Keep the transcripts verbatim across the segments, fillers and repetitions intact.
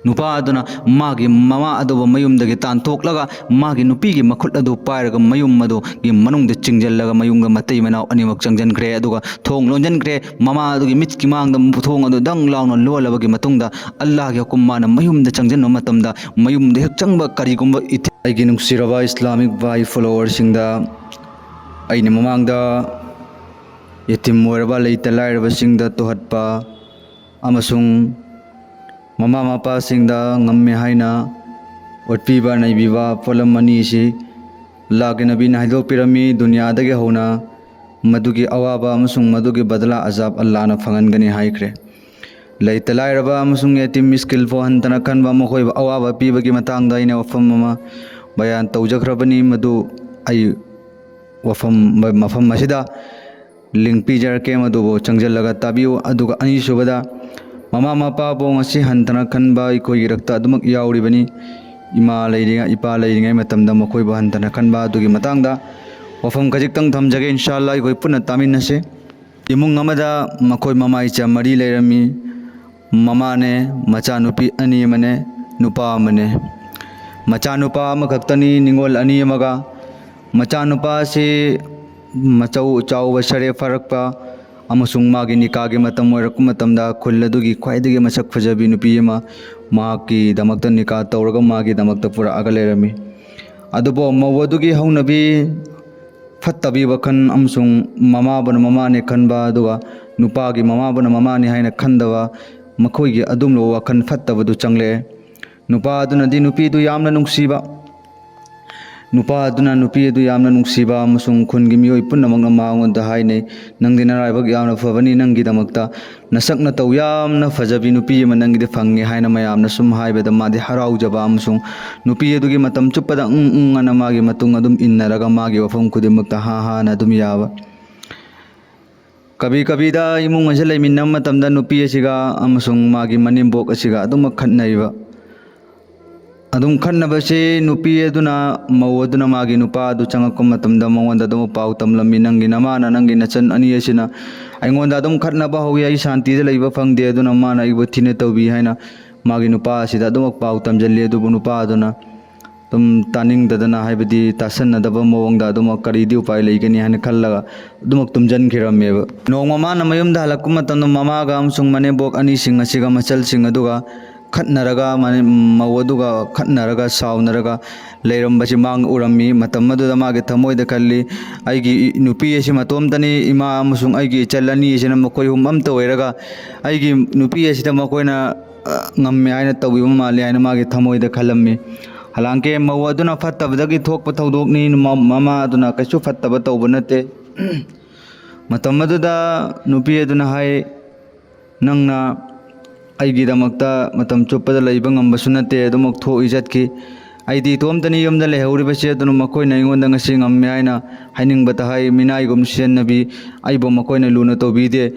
ꯅꯨꯄꯥ ꯑꯗꯨꯅ ꯃꯥꯒꯤ ꯃꯃꯥ ꯑꯗꯨꯕꯨ ꯃꯌꯨꯝꯗꯒꯤ ꯇꯥꯟꯊꯣꯛꯂꯒ ꯃꯥꯒꯤ ꯅꯨꯄꯤꯒꯤ ꯃꯈꯨꯠ ꯑꯗꯨ ꯄꯥꯏꯔꯒ ꯃꯌꯨꯝ ꯑꯗꯨꯒꯤ ꯃꯅꯨꯡꯗ ꯆꯤꯡꯁꯤꯜꯂꯒ ꯃꯌꯨꯝꯒꯤ ꯃꯇꯩ ꯃꯅꯥꯎ ꯑꯅꯤꯃꯛ ꯆꯪꯁꯤꯟꯈ꯭ꯔꯦ꯫ ꯑꯗꯨꯒ ꯊꯣꯡ ꯂꯣꯟꯁꯤꯟꯈ꯭ꯔꯦ꯫ ꯃꯃꯥ ꯑꯗꯨꯒꯤ ꯃꯤꯠꯀꯤ ꯃꯥꯡꯗ ꯊꯣꯡ ꯑꯗꯨ ꯗꯪ ꯂꯥꯎꯅ ꯂꯣꯜꯂꯕꯒꯤ ꯃꯇꯨꯡꯗ ꯑꯜꯂꯥꯍꯒꯤ ꯍꯨꯀꯨꯝ ꯃꯥꯅ ꯃꯌꯨꯝꯗ ꯆꯪꯁꯤꯟꯕ ꯃꯇꯝꯗ ꯃꯌꯨꯝꯗ ꯍꯦꯛ ꯆꯪꯕ ꯀꯔꯤꯒꯨꯝꯕ ꯏꯊꯤꯜ ꯑꯩꯒꯤ ꯅꯨꯡꯁꯤꯔꯕ ꯏꯁꯂꯥꯃꯤꯛ ꯚꯥꯏ ꯐꯣꯂꯣꯋꯔꯁꯤꯡꯗ ꯑꯩꯅ ꯃꯃꯥꯡꯗ ꯌꯦꯇꯤꯝ ꯑꯣꯏꯔꯕ ꯂꯩꯇ ꯂꯥꯏꯔꯕꯁꯤꯡꯗ ꯇꯨꯍꯠꯄ ꯑꯃꯁꯨꯡ ꯃꯃꯥ ꯃꯄꯥꯁꯤꯡꯗ ꯉꯝꯃꯦ ꯍꯥꯏꯅ ꯑꯣꯠꯄꯤꯕ ꯅꯩꯕꯤꯕ ꯄꯣꯠꯂꯝ ꯑꯅꯤꯁꯤ ꯑꯜꯂꯥꯍꯒꯤ ꯅꯕꯤꯅ ꯍꯥꯏꯗꯣꯛꯄꯤꯔꯝꯃꯤ꯫ ꯗꯨꯅꯤꯌꯥꯗꯒꯤ ꯍꯧꯅ ꯃꯗꯨꯒꯤ ꯑꯋꯥꯕ ꯑꯃꯁꯨꯡ ꯃꯗꯨꯒꯤ ꯕꯗꯂꯥ ꯑꯖꯥꯕ ꯑꯜꯂꯥꯍꯅ ꯐꯪꯍꯟꯒꯅꯤ ꯍꯥꯏꯈ꯭ꯔꯦ꯫ ꯂꯩꯇ ꯂꯥꯏꯔꯕ ꯑꯃꯁꯨꯡ ꯌꯦꯇꯤꯝ ꯃꯤꯁꯀꯤꯜꯕꯨ ꯍꯟꯊꯅ ꯈꯟꯕ, ꯃꯈꯣꯏꯕꯨ ꯑꯋꯥꯕ ꯄꯤꯕꯒꯤ ꯃꯇꯥꯡꯗ ꯑꯩꯅ ꯋꯥꯐꯝ ꯑꯃ ꯕꯌꯥꯟ ꯇꯧꯖꯈ꯭ꯔꯕꯅꯤ꯫ ꯃꯗꯨ ꯑꯩ ꯋꯥꯐꯝ ꯃꯐꯝ ꯑꯁꯤꯗ ꯂꯤꯡ ꯄꯤꯖꯔꯛꯀꯦ, ꯃꯗꯨꯕꯨ ꯆꯪꯁꯤꯜꯂꯒ ꯇꯥꯕꯤꯌꯨ꯫ ꯑꯗꯨꯒ ꯑꯅꯤꯁꯨꯕꯗ, ꯃꯃꯥ ꯃꯄꯥꯕꯨ ꯉꯁꯤ ꯍꯟꯊꯅ ꯈꯟꯕ ꯑꯩꯈꯣꯏꯒꯤ ꯔꯛꯇ ꯑꯗꯨꯃꯛ ꯌꯥꯎꯔꯤꯕꯅꯤ꯫ ꯏꯃꯥ ꯂꯩꯔꯤꯉꯩ, ꯏꯄꯥ ꯂꯩꯔꯤꯉꯩ ꯃꯇꯝꯗ ꯃꯈꯣꯏꯕꯨ ꯍꯟꯊꯅ ꯈꯟꯕ ꯑꯗꯨꯒꯤ ꯃꯇꯥꯡꯗ ꯋꯥꯐꯝ ꯈꯖꯤꯛꯇꯪ ꯊꯝꯖꯒꯦ꯫ ꯏꯟꯁꯥ ꯑꯜꯂꯥ ꯑꯩꯈꯣꯏ ꯄꯨꯟꯅ ꯇꯥꯃꯤꯟꯅꯁꯤ꯫ ꯏꯃꯨꯡ ꯑꯃꯗ ꯃꯈꯣꯏ ꯃꯃꯥ ꯏꯆꯥ ꯃꯔꯤ ꯂꯩꯔꯝꯃꯤ꯫ ꯃꯃꯥꯅꯦ, ꯃꯆꯥꯅꯨꯄꯤ ꯑꯅꯤ ꯑꯃꯅꯦ, ꯅꯨꯄꯥ ꯑꯃꯅꯦ꯫ ꯃꯆꯥꯅꯨꯄꯥ ꯑꯃꯈꯛꯇꯅꯤ, ꯅꯤꯉꯣꯜ ꯑꯅꯤ ꯑꯃꯒ꯫ ꯃꯆꯥꯅꯨꯄꯥ ꯑꯁꯤ ꯃꯆꯧ ꯆꯥꯎꯕ ꯁꯔꯦ ꯐꯥꯔꯛꯄ ꯑꯃꯁꯨꯡ ꯃꯥꯒꯤ ꯅꯤꯀꯥꯒꯤ ꯃꯇꯝ ꯑꯣꯏꯔꯛꯄ ꯃꯇꯝꯗ ꯈꯨꯜ ꯑꯗꯨꯒꯤ ꯈ꯭ꯋꯥꯏꯗꯒꯤ ꯃꯁꯛ ꯐꯖꯕꯤ ꯅꯨꯄꯤ ꯑꯃ ꯃꯍꯥꯛꯀꯤꯗꯃꯛꯇ ꯅꯤꯀꯥ ꯇꯧꯔꯒ ꯃꯥꯒꯤꯗꯃꯛꯇ ꯄꯨꯔꯛꯑꯒ ꯂꯩꯔꯝꯃꯤ꯫ ꯑꯗꯨꯕꯨ ꯃꯧ ꯑꯗꯨꯒꯤ ꯍꯧꯅꯕꯤ ꯐꯠꯇꯕꯤ ꯋꯥꯈꯜ ꯑꯃꯁꯨꯡ ꯃꯃꯥꯕꯨꯅ ꯃꯃꯥꯅꯦ ꯈꯟꯕ, ꯑꯗꯨꯒ ꯅꯨꯄꯥꯒꯤ ꯃꯃꯥꯕꯨꯅ ꯃꯃꯥꯅꯦ ꯍꯥꯏꯅ ꯈꯟꯗꯕ, ꯃꯈꯣꯏꯒꯤ ꯑꯗꯨꯝꯂꯕ ꯋꯥꯈꯜ ꯐꯠꯇꯕꯗꯨ ꯆꯪꯂꯛꯑꯦ꯫ ꯅꯨꯄꯥ ꯑꯗꯨꯅꯗꯤ ꯅꯨꯄꯤꯗꯨ ꯌꯥꯝꯅ ꯅꯨꯡꯁꯤꯕ, ꯅꯨꯄꯥ ꯑꯗꯨꯅ ꯅꯨꯄꯤ ꯑꯗꯨ ꯌꯥꯝꯅ ꯅꯨꯡꯁꯤꯕ ꯑꯃꯁꯨꯡ ꯈꯨꯟꯒꯤ ꯃꯤꯑꯣꯏ ꯄꯨꯝꯅꯃꯛꯅ ꯃꯉꯣꯟꯗ ꯍꯥꯏꯅꯩ, "ꯅꯪꯗꯤ ꯅꯔꯥꯏꯕꯛ ꯌꯥꯝꯅ ꯐꯕꯅꯤ, ꯅꯪꯒꯤꯗꯃꯛꯇ ꯅꯁꯛ ꯅꯇꯧ ꯌꯥꯝꯅ ꯐꯖꯕꯤ ꯅꯨꯄꯤ ꯑꯃ ꯅꯪꯒꯤꯗꯤ ꯐꯪꯉꯦ" ꯍꯥꯏꯅ ꯃꯌꯥꯝꯅ ꯁꯨꯝ ꯍꯥꯏꯕꯗ ꯃꯥꯗꯤ ꯍꯔꯥꯎꯖꯕ ꯑꯃꯁꯨꯡ ꯅꯨꯄꯤ ꯑꯗꯨꯒꯤ ꯃꯇꯝ ꯆꯨꯞꯄꯗ "ꯎꯪ ꯎꯪ" ꯑꯅ ꯃꯥꯒꯤ ꯃꯇꯨꯡ ꯑꯗꯨꯝ ꯏꯟꯅꯔꯒ ꯃꯥꯒꯤ ꯋꯥꯐꯝ ꯈꯨꯗꯤꯡꯃꯛꯇ "ꯍꯥ ꯍꯥ" ꯑꯅ ꯑꯗꯨꯝ ꯌꯥꯕ꯫ ꯀꯕꯤ ꯀꯕꯤꯗ ꯏꯃꯨꯡ ꯑꯁꯤꯗ ꯂꯩꯃꯤꯟꯅꯕ ꯃꯇꯝꯗ ꯅꯨꯄꯤ ꯑꯁꯤꯒ ꯑꯃꯁꯨꯡ ꯃꯥꯒꯤ ꯃꯅꯦꯝꯕꯣꯛ ꯑꯁꯤꯒ ꯑꯗꯨꯃꯛ ꯈꯠꯅꯩꯕ꯫ ꯑꯗꯨꯝ ꯈꯠꯅꯕꯁꯤ ꯅꯨꯄꯤ ꯑꯗꯨꯅ, ꯃꯧ ꯑꯗꯨꯅ ꯃꯥꯒꯤ ꯅꯨꯄꯥ ꯑꯗꯨ ꯆꯪꯉꯛꯄ ꯃꯇꯝꯗ ꯃꯉꯣꯟꯗ ꯑꯗꯨꯝ ꯄꯥꯎ ꯇꯝꯂꯝꯃꯤ, "ꯅꯪꯒꯤ ꯅꯃꯥꯅ ꯅꯪꯒꯤ ꯅꯆꯟ ꯑꯅꯤ ꯑꯁꯤꯅ ꯑꯩꯉꯣꯟꯗ ꯑꯗꯨꯝ ꯈꯠꯅꯕ ꯍꯧꯏ, ꯑꯩ ꯁꯥꯟꯇꯤꯗ ꯂꯩꯕ ꯐꯪꯗꯦ, ꯑꯗꯨꯅ ꯃꯥꯅ ꯑꯩꯕꯨ ꯊꯤꯅ ꯇꯧꯕꯤ" ꯍꯥꯏꯅ ꯃꯥꯒꯤ ꯅꯨꯄꯥ ꯑꯁꯤꯗ ꯑꯗꯨꯃꯛ ꯄꯥꯎ ꯇꯝꯁꯤꯜꯂꯤ꯫ ꯑꯗꯨꯕꯨ ꯅꯨꯄꯥ ꯑꯗꯨꯅ ꯑꯗꯨꯝ ꯇꯥꯅꯤꯡꯗꯗꯅ, ꯍꯥꯏꯕꯗꯤ ꯇꯥꯁꯟꯅꯗꯕ ꯃꯑꯣꯡꯗ ꯑꯗꯨꯃꯛ ꯀꯔꯤꯗꯤ ꯎꯄꯥꯏ ꯂꯩꯒꯅꯤ ꯍꯥꯏꯅ ꯈꯜꯂꯒ ꯑꯗꯨꯃꯛ ꯇꯨꯝꯁꯤꯟꯈꯤꯔꯝꯃꯦꯕ꯫ ꯅꯣꯡꯃ ꯃꯥꯅ ꯃꯌꯨꯝꯗ ꯍꯜꯂꯛꯄ ꯃꯇꯝꯗ ꯃꯃꯥꯒ ꯑꯃꯁꯨꯡ ꯃꯅꯦꯝꯕꯣꯛ ꯑꯅꯤꯁꯤꯡ ꯑꯁꯤꯒ ꯃꯆꯜꯁꯤꯡ ꯑꯗꯨꯒ ꯈꯠꯅꯔꯒ, ꯃꯅꯦ-, ꯃꯧ ꯑꯗꯨꯒ ꯈꯠꯅꯔꯒ ꯁꯥꯎꯅꯔꯒ ꯂꯩꯔꯝꯕꯁꯤ ꯃꯥ ꯎꯔꯝꯃꯤ꯫ ꯃꯇꯝ ꯑꯗꯨꯗ ꯃꯥꯒꯤ ꯊꯃꯣꯏꯗ ꯈꯜꯂꯤ, "ꯑꯩꯒꯤ ꯏ-, ꯅꯨꯄꯤ ꯑꯁꯤ ꯃꯇꯣꯝꯇꯅꯤ, ꯏꯃꯥ ꯑꯃꯁꯨꯡ ꯑꯩꯒꯤ ꯏꯆꯜ ꯑꯅꯤ ꯑꯁꯤꯅ ꯃꯈꯣꯏ ꯑꯍꯨꯝ ꯑꯃꯠꯇ ꯑꯣꯏꯔꯒ ꯑꯩꯒꯤ ꯅꯨꯄꯤ ꯑꯁꯤꯗ ꯃꯈꯣꯏꯅ, ꯑ, ꯉꯝꯃꯦ ꯍꯥꯏꯅ ꯇꯧꯕꯤꯕ ꯃꯥꯜꯂꯤ" ꯍꯥꯏꯅ ꯃꯥꯒꯤ ꯊꯃꯣꯏꯗ ꯈꯜꯂꯝꯃꯤ꯫ ꯍꯂꯥꯡꯀꯦ ꯃꯧ ꯑꯗꯨꯅ ꯐꯠꯇꯕꯗꯒꯤ ꯊꯣꯛꯄ ꯊꯧꯗꯣꯛꯅꯤ, ꯃ-, ꯃꯃꯥ ꯑꯗꯨꯅ ꯀꯩꯁꯨ ꯐꯠꯇꯕ ꯇꯧꯕ ꯅꯠꯇꯦ꯫ ꯃꯇꯝ ꯑꯗꯨꯗ ꯅꯨꯄꯤ ꯑꯗꯨꯅ ꯍꯥꯏ, "ꯅꯪꯅ ꯑꯩꯒꯤꯗꯃꯛꯇ ꯃꯇꯝ ꯆꯨꯞꯄꯗ ꯂꯩꯕ ꯉꯝꯕꯁꯨ ꯅꯠꯇꯦ, ꯑꯗꯨꯃꯛ ꯊꯣꯛꯏ ꯆꯠꯈꯤ꯫ ꯑꯩꯗꯤ ꯏꯇꯣꯝꯇꯅꯤ ꯌꯨꯝꯗ ꯂꯩꯍꯧꯔꯤꯕꯁꯦ, ꯑꯗꯨꯅ ꯃꯈꯣꯏꯅ ꯑꯩꯉꯣꯟꯗ ꯉꯁꯤ ꯉꯝꯃꯦ ꯍꯥꯏꯅ ꯍꯥꯏꯅꯤꯡꯕꯇ ꯍꯥꯏ, ꯃꯤꯅꯥꯏꯒꯨꯝ ꯁꯤꯖꯤꯟꯅꯕꯤ, ꯑꯩꯕꯨ ꯃꯈꯣꯏꯅ ꯂꯨꯅ ꯇꯧꯕꯤꯗꯦ,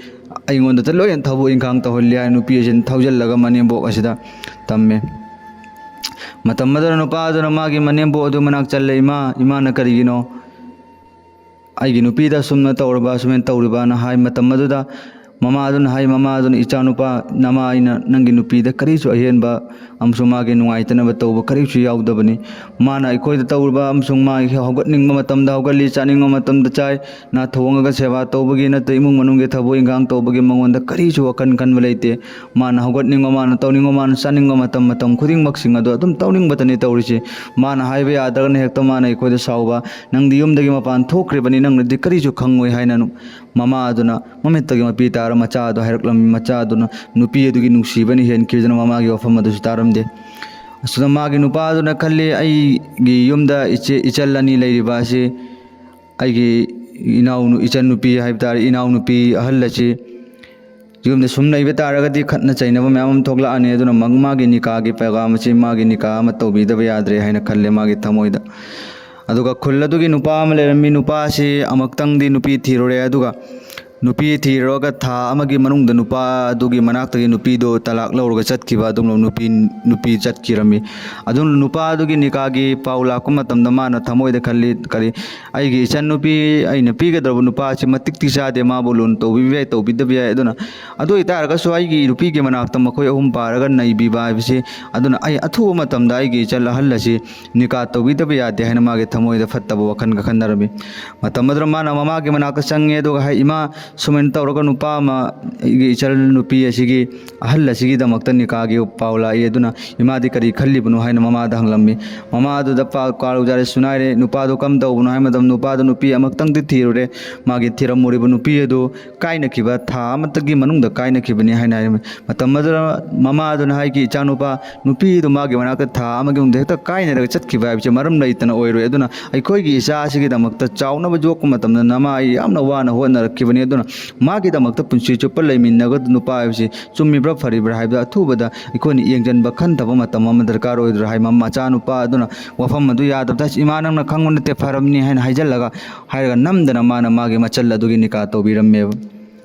ꯑꯩꯉꯣꯟꯗꯇ ꯂꯣꯏꯅ ꯊꯕꯛ ꯏꯪꯈꯥꯡ ꯇꯧꯍꯜꯂꯤ" ꯍꯥꯏꯅ ꯅꯨꯄꯤ ꯑꯁꯤꯅ ꯊꯧꯖꯤꯜꯂꯒ ꯃꯅꯦꯝꯕꯣꯛ ꯑꯁꯤꯗ ꯇꯝꯃꯦ꯫ ꯃꯇꯝ ꯑꯗꯨꯗ ꯅꯨꯄꯥ ꯑꯗꯨꯅ ꯃꯥꯒꯤ ꯃꯅꯦꯝꯕꯣꯛ ꯑꯗꯨ ꯃꯅꯥꯛ ꯆꯠꯂꯦ, "ꯏꯃꯥ, ꯏꯃꯥꯅ ꯀꯔꯤꯒꯤꯅꯣ ꯑꯩꯒꯤ ꯅꯨꯄꯤꯗ ꯑꯁꯨꯝꯅ ꯇꯧꯔꯕ, ꯑꯁꯨꯃꯥꯏꯅ ꯇꯧꯔꯤꯕꯅ?" ꯍꯥꯏ꯫ ꯃꯇꯝ ꯑꯗꯨꯗ ꯃꯃꯥ ꯑꯗꯨꯅ ꯍꯥꯏ, "ꯃꯃꯥ ꯑꯗꯨꯅ, ꯏꯆꯥꯅꯨꯄꯥ, ꯅꯃꯥ ꯑꯩꯅ ꯅꯪꯒꯤ ꯅꯨꯄꯤꯗ ꯀꯔꯤꯁꯨ ꯑꯍꯦꯟꯕ ꯑꯃꯁꯨꯡ ꯃꯥꯒꯤ ꯅꯨꯡꯉꯥꯏꯇꯅꯕ ꯇꯧꯕ ꯀꯔꯤꯁꯨ ꯌꯥꯎꯗꯕꯅꯤ꯫ ꯃꯥꯅ ꯑꯩꯈꯣꯏꯗ ꯇꯧꯔꯤꯕ ꯑꯃꯁꯨꯡ ꯃꯥꯒꯤ ꯍꯧꯒꯠꯅꯤꯡꯕ ꯃꯇꯝꯗ ꯍꯧꯒꯠꯂꯤ, ꯆꯥꯅꯤꯡꯕ ꯃꯇꯝꯗ ꯆꯥꯏ, ꯅꯥ ꯊꯣꯡꯉꯒ ꯁꯦꯕꯥ ꯇꯧꯕꯒꯤ ꯅꯠꯇ꯭ꯔ ꯏꯃꯨꯡ ꯃꯅꯨꯡꯒꯤ ꯊꯕꯛ ꯏꯟꯈꯥꯡ ꯇꯧꯕꯒꯤ ꯃꯉꯣꯟꯗ ꯀꯔꯤꯁꯨ ꯋꯥꯈꯜ ꯈꯟꯕ ꯂꯩꯇꯦ꯫ ꯃꯥꯅ ꯍꯧꯒꯠꯅꯤꯡꯕ, ꯃꯥꯅ ꯇꯧꯅꯤꯡꯕ, ꯃꯥꯅ ꯆꯥꯅꯤꯡꯕ ꯃꯇꯝ, ꯃꯇꯝ ꯈꯨꯗꯤꯡꯃꯛꯁꯤꯡ ꯑꯗꯣ ꯑꯗꯨꯝ ꯇꯧꯅꯤꯡꯕꯇꯅꯤ ꯇꯧꯔꯤꯁꯤ꯫ ꯃꯥꯅ ꯍꯥꯏꯕ ꯌꯥꯗ꯭ꯔꯒꯅ ꯍꯦꯛꯇ ꯃꯥꯅ ꯑꯩꯈꯣꯏꯗ ꯁꯥꯎꯕ, ꯅꯪꯗꯤ ꯌꯨꯝꯗꯒꯤ ꯃꯄꯥꯟ ꯊꯣꯛꯈ꯭ꯔꯤꯕꯅꯤ, ꯅꯪꯅꯗꯤ ꯀꯔꯤꯁꯨ ꯈꯪꯉꯣꯏ" ꯍꯥꯏꯅ ꯃꯃꯥ ꯑꯗꯨꯅ ꯃꯃꯤꯠꯇꯒꯤ ꯃꯄꯤ ꯇꯥꯔ ꯃꯆꯥ ꯑꯗꯨ ꯍꯥꯏꯔꯛꯂꯝꯃꯤ꯫ ꯃꯆꯥ ꯑꯗꯨꯅ ꯅꯨꯄꯤ ꯑꯗꯨꯒꯤ ꯅꯨꯡꯁꯤꯕꯅ ꯍꯦꯟꯈꯤꯗꯨꯅ ꯃꯃꯥꯒꯤ ꯋꯥꯐꯝ ꯑꯗꯨꯁꯨ ꯇꯥꯔꯝꯗꯦ꯫ ꯑꯁꯨꯝꯅ ꯃꯥꯒꯤ ꯅꯨꯄꯥ ꯑꯗꯨꯅ ꯈꯜꯂꯤ, "ꯑꯩꯒꯤ ꯌꯨꯝꯗ ꯏꯆꯦ, ꯏꯆꯜ ꯑꯅꯤ ꯂꯩꯔꯤꯕ ꯑꯁꯤ, ꯑꯩꯒꯤ ꯏꯅꯥꯎ, ꯏꯆꯟꯅꯨꯄꯤ ꯍꯥꯏꯕ ꯇꯥꯔꯦ, ꯏꯅꯥꯎꯅꯨꯄꯤ ꯑꯍꯜ ꯑꯁꯤ ꯌꯨꯝꯗ ꯁꯨꯝ ꯂꯩꯕ ꯇꯥꯔꯒꯗꯤ ꯈꯠꯅ ꯆꯩꯅꯕ ꯃꯌꯥꯝ ꯑꯃ ꯊꯣꯛꯂꯛꯑꯅꯤ꯫ ꯑꯗꯨꯅ ꯃ-, ꯃꯥꯒꯤ ꯅꯤꯀꯥꯒꯤ ꯄꯩꯒꯥꯝ ꯑꯁꯤ, ꯃꯥꯒꯤ ꯅꯤꯀꯥ ꯑꯃ ꯇꯧꯕꯤꯗꯕ ꯌꯥꯗ꯭ꯔꯦ" ꯍꯥꯏꯅ ꯈꯜꯂꯦ ꯃꯥꯒꯤ ꯊꯃꯣꯏꯗ꯫ ꯑꯗꯨꯒ ꯈꯨꯜ ꯑꯗꯨꯒꯤ ꯅꯨꯄꯥ ꯑꯃ ꯂꯩꯔꯝꯃꯤ꯫ ꯅꯨꯄꯥ ꯑꯁꯤ ꯑꯃꯨꯛꯇꯪꯗꯤ ꯅꯨꯄꯤ ꯊꯤꯔꯨꯔꯦ꯫ ꯑꯗꯨꯒ ꯅꯨꯄꯤ ꯊꯤꯔꯨꯔꯒ ꯊꯥ ꯑꯃꯒꯤ ꯃꯅꯨꯡꯗ ꯅꯨꯄꯥ ꯑꯗꯨꯒꯤ ꯃꯅꯥꯛꯇꯒꯤ ꯅꯨꯄꯤꯗꯨ ꯇꯂꯥꯛ ꯂꯧꯔꯒ ꯆꯠꯈꯤꯕ ꯑꯗꯨꯒꯨꯝꯂꯕ ꯅꯨꯄꯤ, ꯅꯨꯄꯤ ꯆꯠꯈꯤꯔꯝꯃꯤ꯫ ꯑꯗꯨꯅ ꯅꯨꯄꯥ ꯑꯗꯨꯒꯤ ꯅꯤꯀꯥꯒꯤ ꯄꯥꯎ ꯂꯥꯛꯄ ꯃꯇꯝꯗ ꯃꯥꯅ ꯊꯃꯣꯏꯗ ꯈꯜꯂꯤ, ꯀꯔꯤ, "ꯑꯩꯒꯤ ꯏꯆꯟꯅꯨꯄꯤ ꯑꯩꯅ ꯄꯤꯒꯗꯧꯔꯕ ꯅꯨꯄꯥ ꯑꯁꯤ ꯃꯇꯤꯛꯇꯤ ꯆꯥꯗꯦ, ꯃꯥꯕꯨ ꯂꯨꯅ ꯇꯧꯕꯤꯕ ꯌꯥꯏ, ꯇꯧꯕꯤꯗꯕ ꯌꯥꯏ, ꯑꯗꯨꯅ ꯑꯗꯨ ꯑꯣꯏꯇꯥꯔꯒꯁꯨ ꯑꯩꯒꯤ ꯅꯨꯄꯤꯒꯤ ꯃꯅꯥꯛꯇ ꯃꯈꯣꯏ ꯑꯍꯨꯝ ꯄꯥꯔꯒ ꯅꯩꯕꯤꯕ ꯍꯥꯏꯕꯁꯤ, ꯑꯗꯨꯅ ꯑꯩ ꯑꯊꯨꯕ ꯃꯇꯝꯗ ꯑꯩꯒꯤ ꯏꯆꯜ ꯑꯍꯜ ꯑꯁꯤ ꯅꯤꯀꯥ ꯇꯧꯕꯤꯗꯕ ꯌꯥꯗꯦ" ꯍꯥꯏꯅ ꯃꯥꯒꯤ ꯊꯃꯣꯏꯗ ꯐꯠꯇꯕ ꯋꯥꯈꯜꯒ ꯈꯟꯅꯔꯝꯃꯤ꯫ ꯃꯇꯝ ꯑꯗꯨꯗ ꯃꯥꯅ ꯃꯃꯥꯒꯤ ꯃꯅꯥꯛꯇ ꯆꯪꯉꯦ, ꯑꯗꯨꯒ ꯍꯥꯏ, "ꯏꯃꯥ, ꯁꯨꯃꯥꯏꯅ ꯇꯧꯔꯒ ꯅꯨꯄꯥ ꯑꯃ ꯑꯩꯒꯤ ꯏꯆꯜ ꯅꯨꯄꯤ ꯑꯁꯤꯒꯤ ꯑꯍꯜ ꯑꯁꯤꯒꯤꯗꯃꯛꯇ ꯅꯤꯀꯥꯒꯤ ꯄꯥꯎ ꯂꯥꯛꯏ, ꯑꯗꯨꯅ ꯏꯃꯥꯗꯤ ꯀꯔꯤ ꯈꯜꯂꯤꯕꯅꯣ?" ꯍꯥꯏꯅ ꯃꯃꯥꯗ ꯍꯪꯂꯝꯃꯤ꯫ ꯃꯃꯥ ꯑꯗꯨꯗ ꯄꯥꯎ ꯀꯥꯔꯨꯖꯥꯔꯦ ꯁꯨꯅꯥꯏꯔꯦ, ꯅꯨꯄꯥꯗꯨ ꯀꯝꯗꯧꯕꯅꯣ ꯍꯥꯏꯕ ꯃꯇꯝꯗ, ꯅꯨꯄꯥꯗꯨ ꯅꯨꯄꯤ ꯑꯃꯈꯛꯇꯪꯗꯤ ꯊꯤꯔꯨꯔꯦ, ꯃꯥꯒꯤ ꯊꯤꯔꯝꯃꯨꯔꯤꯕ ꯅꯨꯄꯤ ꯑꯗꯨ ꯀꯥꯏꯅꯈꯤꯕ ꯊꯥ ꯑꯃꯠꯇꯒꯤ ꯃꯅꯨꯡꯗ ꯀꯥꯏꯅꯈꯤꯕꯅꯤ ꯍꯥꯏꯅ ꯍꯥꯏꯔꯝꯃꯤ꯫ ꯃꯇꯝ ꯑꯗꯨꯗ ꯃꯃꯥ ꯑꯗꯨꯅ ꯍꯥꯏꯈꯤ, "ꯏꯆꯥꯅꯨꯄꯥ, ꯅꯨꯄꯤꯗꯨ ꯃꯥꯒꯤ ꯃꯅꯥꯛꯇ ꯊꯥ ꯑꯃꯒꯤ ꯃꯅꯨꯡꯗ ꯍꯦꯛꯇ ꯀꯥꯏꯅꯔꯒ ꯆꯠꯈꯤꯕ ꯍꯥꯏꯕꯁꯦ ꯃꯔꯝ ꯂꯩꯇꯅ ꯑꯣꯏꯔꯣꯏ꯫ ꯑꯗꯨꯅ ꯑꯩꯈꯣꯏꯒꯤ ꯏꯆꯥ ꯑꯁꯤꯒꯤꯗꯃꯛꯇ ꯆꯥꯎꯅꯕ ꯌꯣꯛꯄ ꯃꯇꯝꯗ ꯅꯃꯥ ꯑꯩ ꯌꯥꯝꯅ ꯋꯥꯅ ꯍꯣꯠꯅꯔꯛꯈꯤꯕꯅꯤ꯫ ꯑꯗꯨꯅ ꯃꯥꯒꯤꯗꯃꯛꯇ ꯄꯨꯟꯁꯤ ꯆꯨꯞꯄ ꯂꯩꯃꯤꯟꯅꯒꯗꯕ ꯅꯨꯄꯥ ꯍꯥꯏꯕꯁꯤ ꯆꯨꯝꯃꯤꯕ꯭ꯔꯥ ꯐꯔꯤꯕ꯭ꯔꯥ ꯍꯥꯏꯕꯗꯨ ꯑꯊꯨꯕꯗ ꯑꯩꯈꯣꯏꯅ ꯌꯦꯡꯁꯤꯟꯕ ꯈꯟꯊꯕ ꯃꯇꯝ ꯑꯃ ꯗꯔꯀꯥꯔ ꯑꯣꯏꯗ꯭ꯔꯥ?" ꯍꯥꯏ ꯃꯆꯥꯅꯨꯄꯥ ꯑꯗꯨꯅ ꯋꯥꯐꯝ ꯑꯗꯨ ꯌꯥꯗꯕꯗ, "ꯑꯁ, ꯏꯃꯥ, ꯅꯪꯅ ꯈꯪꯕ ꯅꯠꯇꯦ, ꯐꯔꯕꯅꯤ" ꯍꯥꯏꯅ ꯍꯥꯏꯖꯤꯜꯂꯒ, ꯍꯥꯏꯔꯒ ꯅꯝꯗꯅ ꯃꯥꯅ ꯃꯥꯒꯤ ꯃꯆꯜ ꯑꯗꯨꯒꯤ ꯅꯤꯀꯥ ꯇꯧꯕꯤꯔꯝꯃꯦꯕ꯫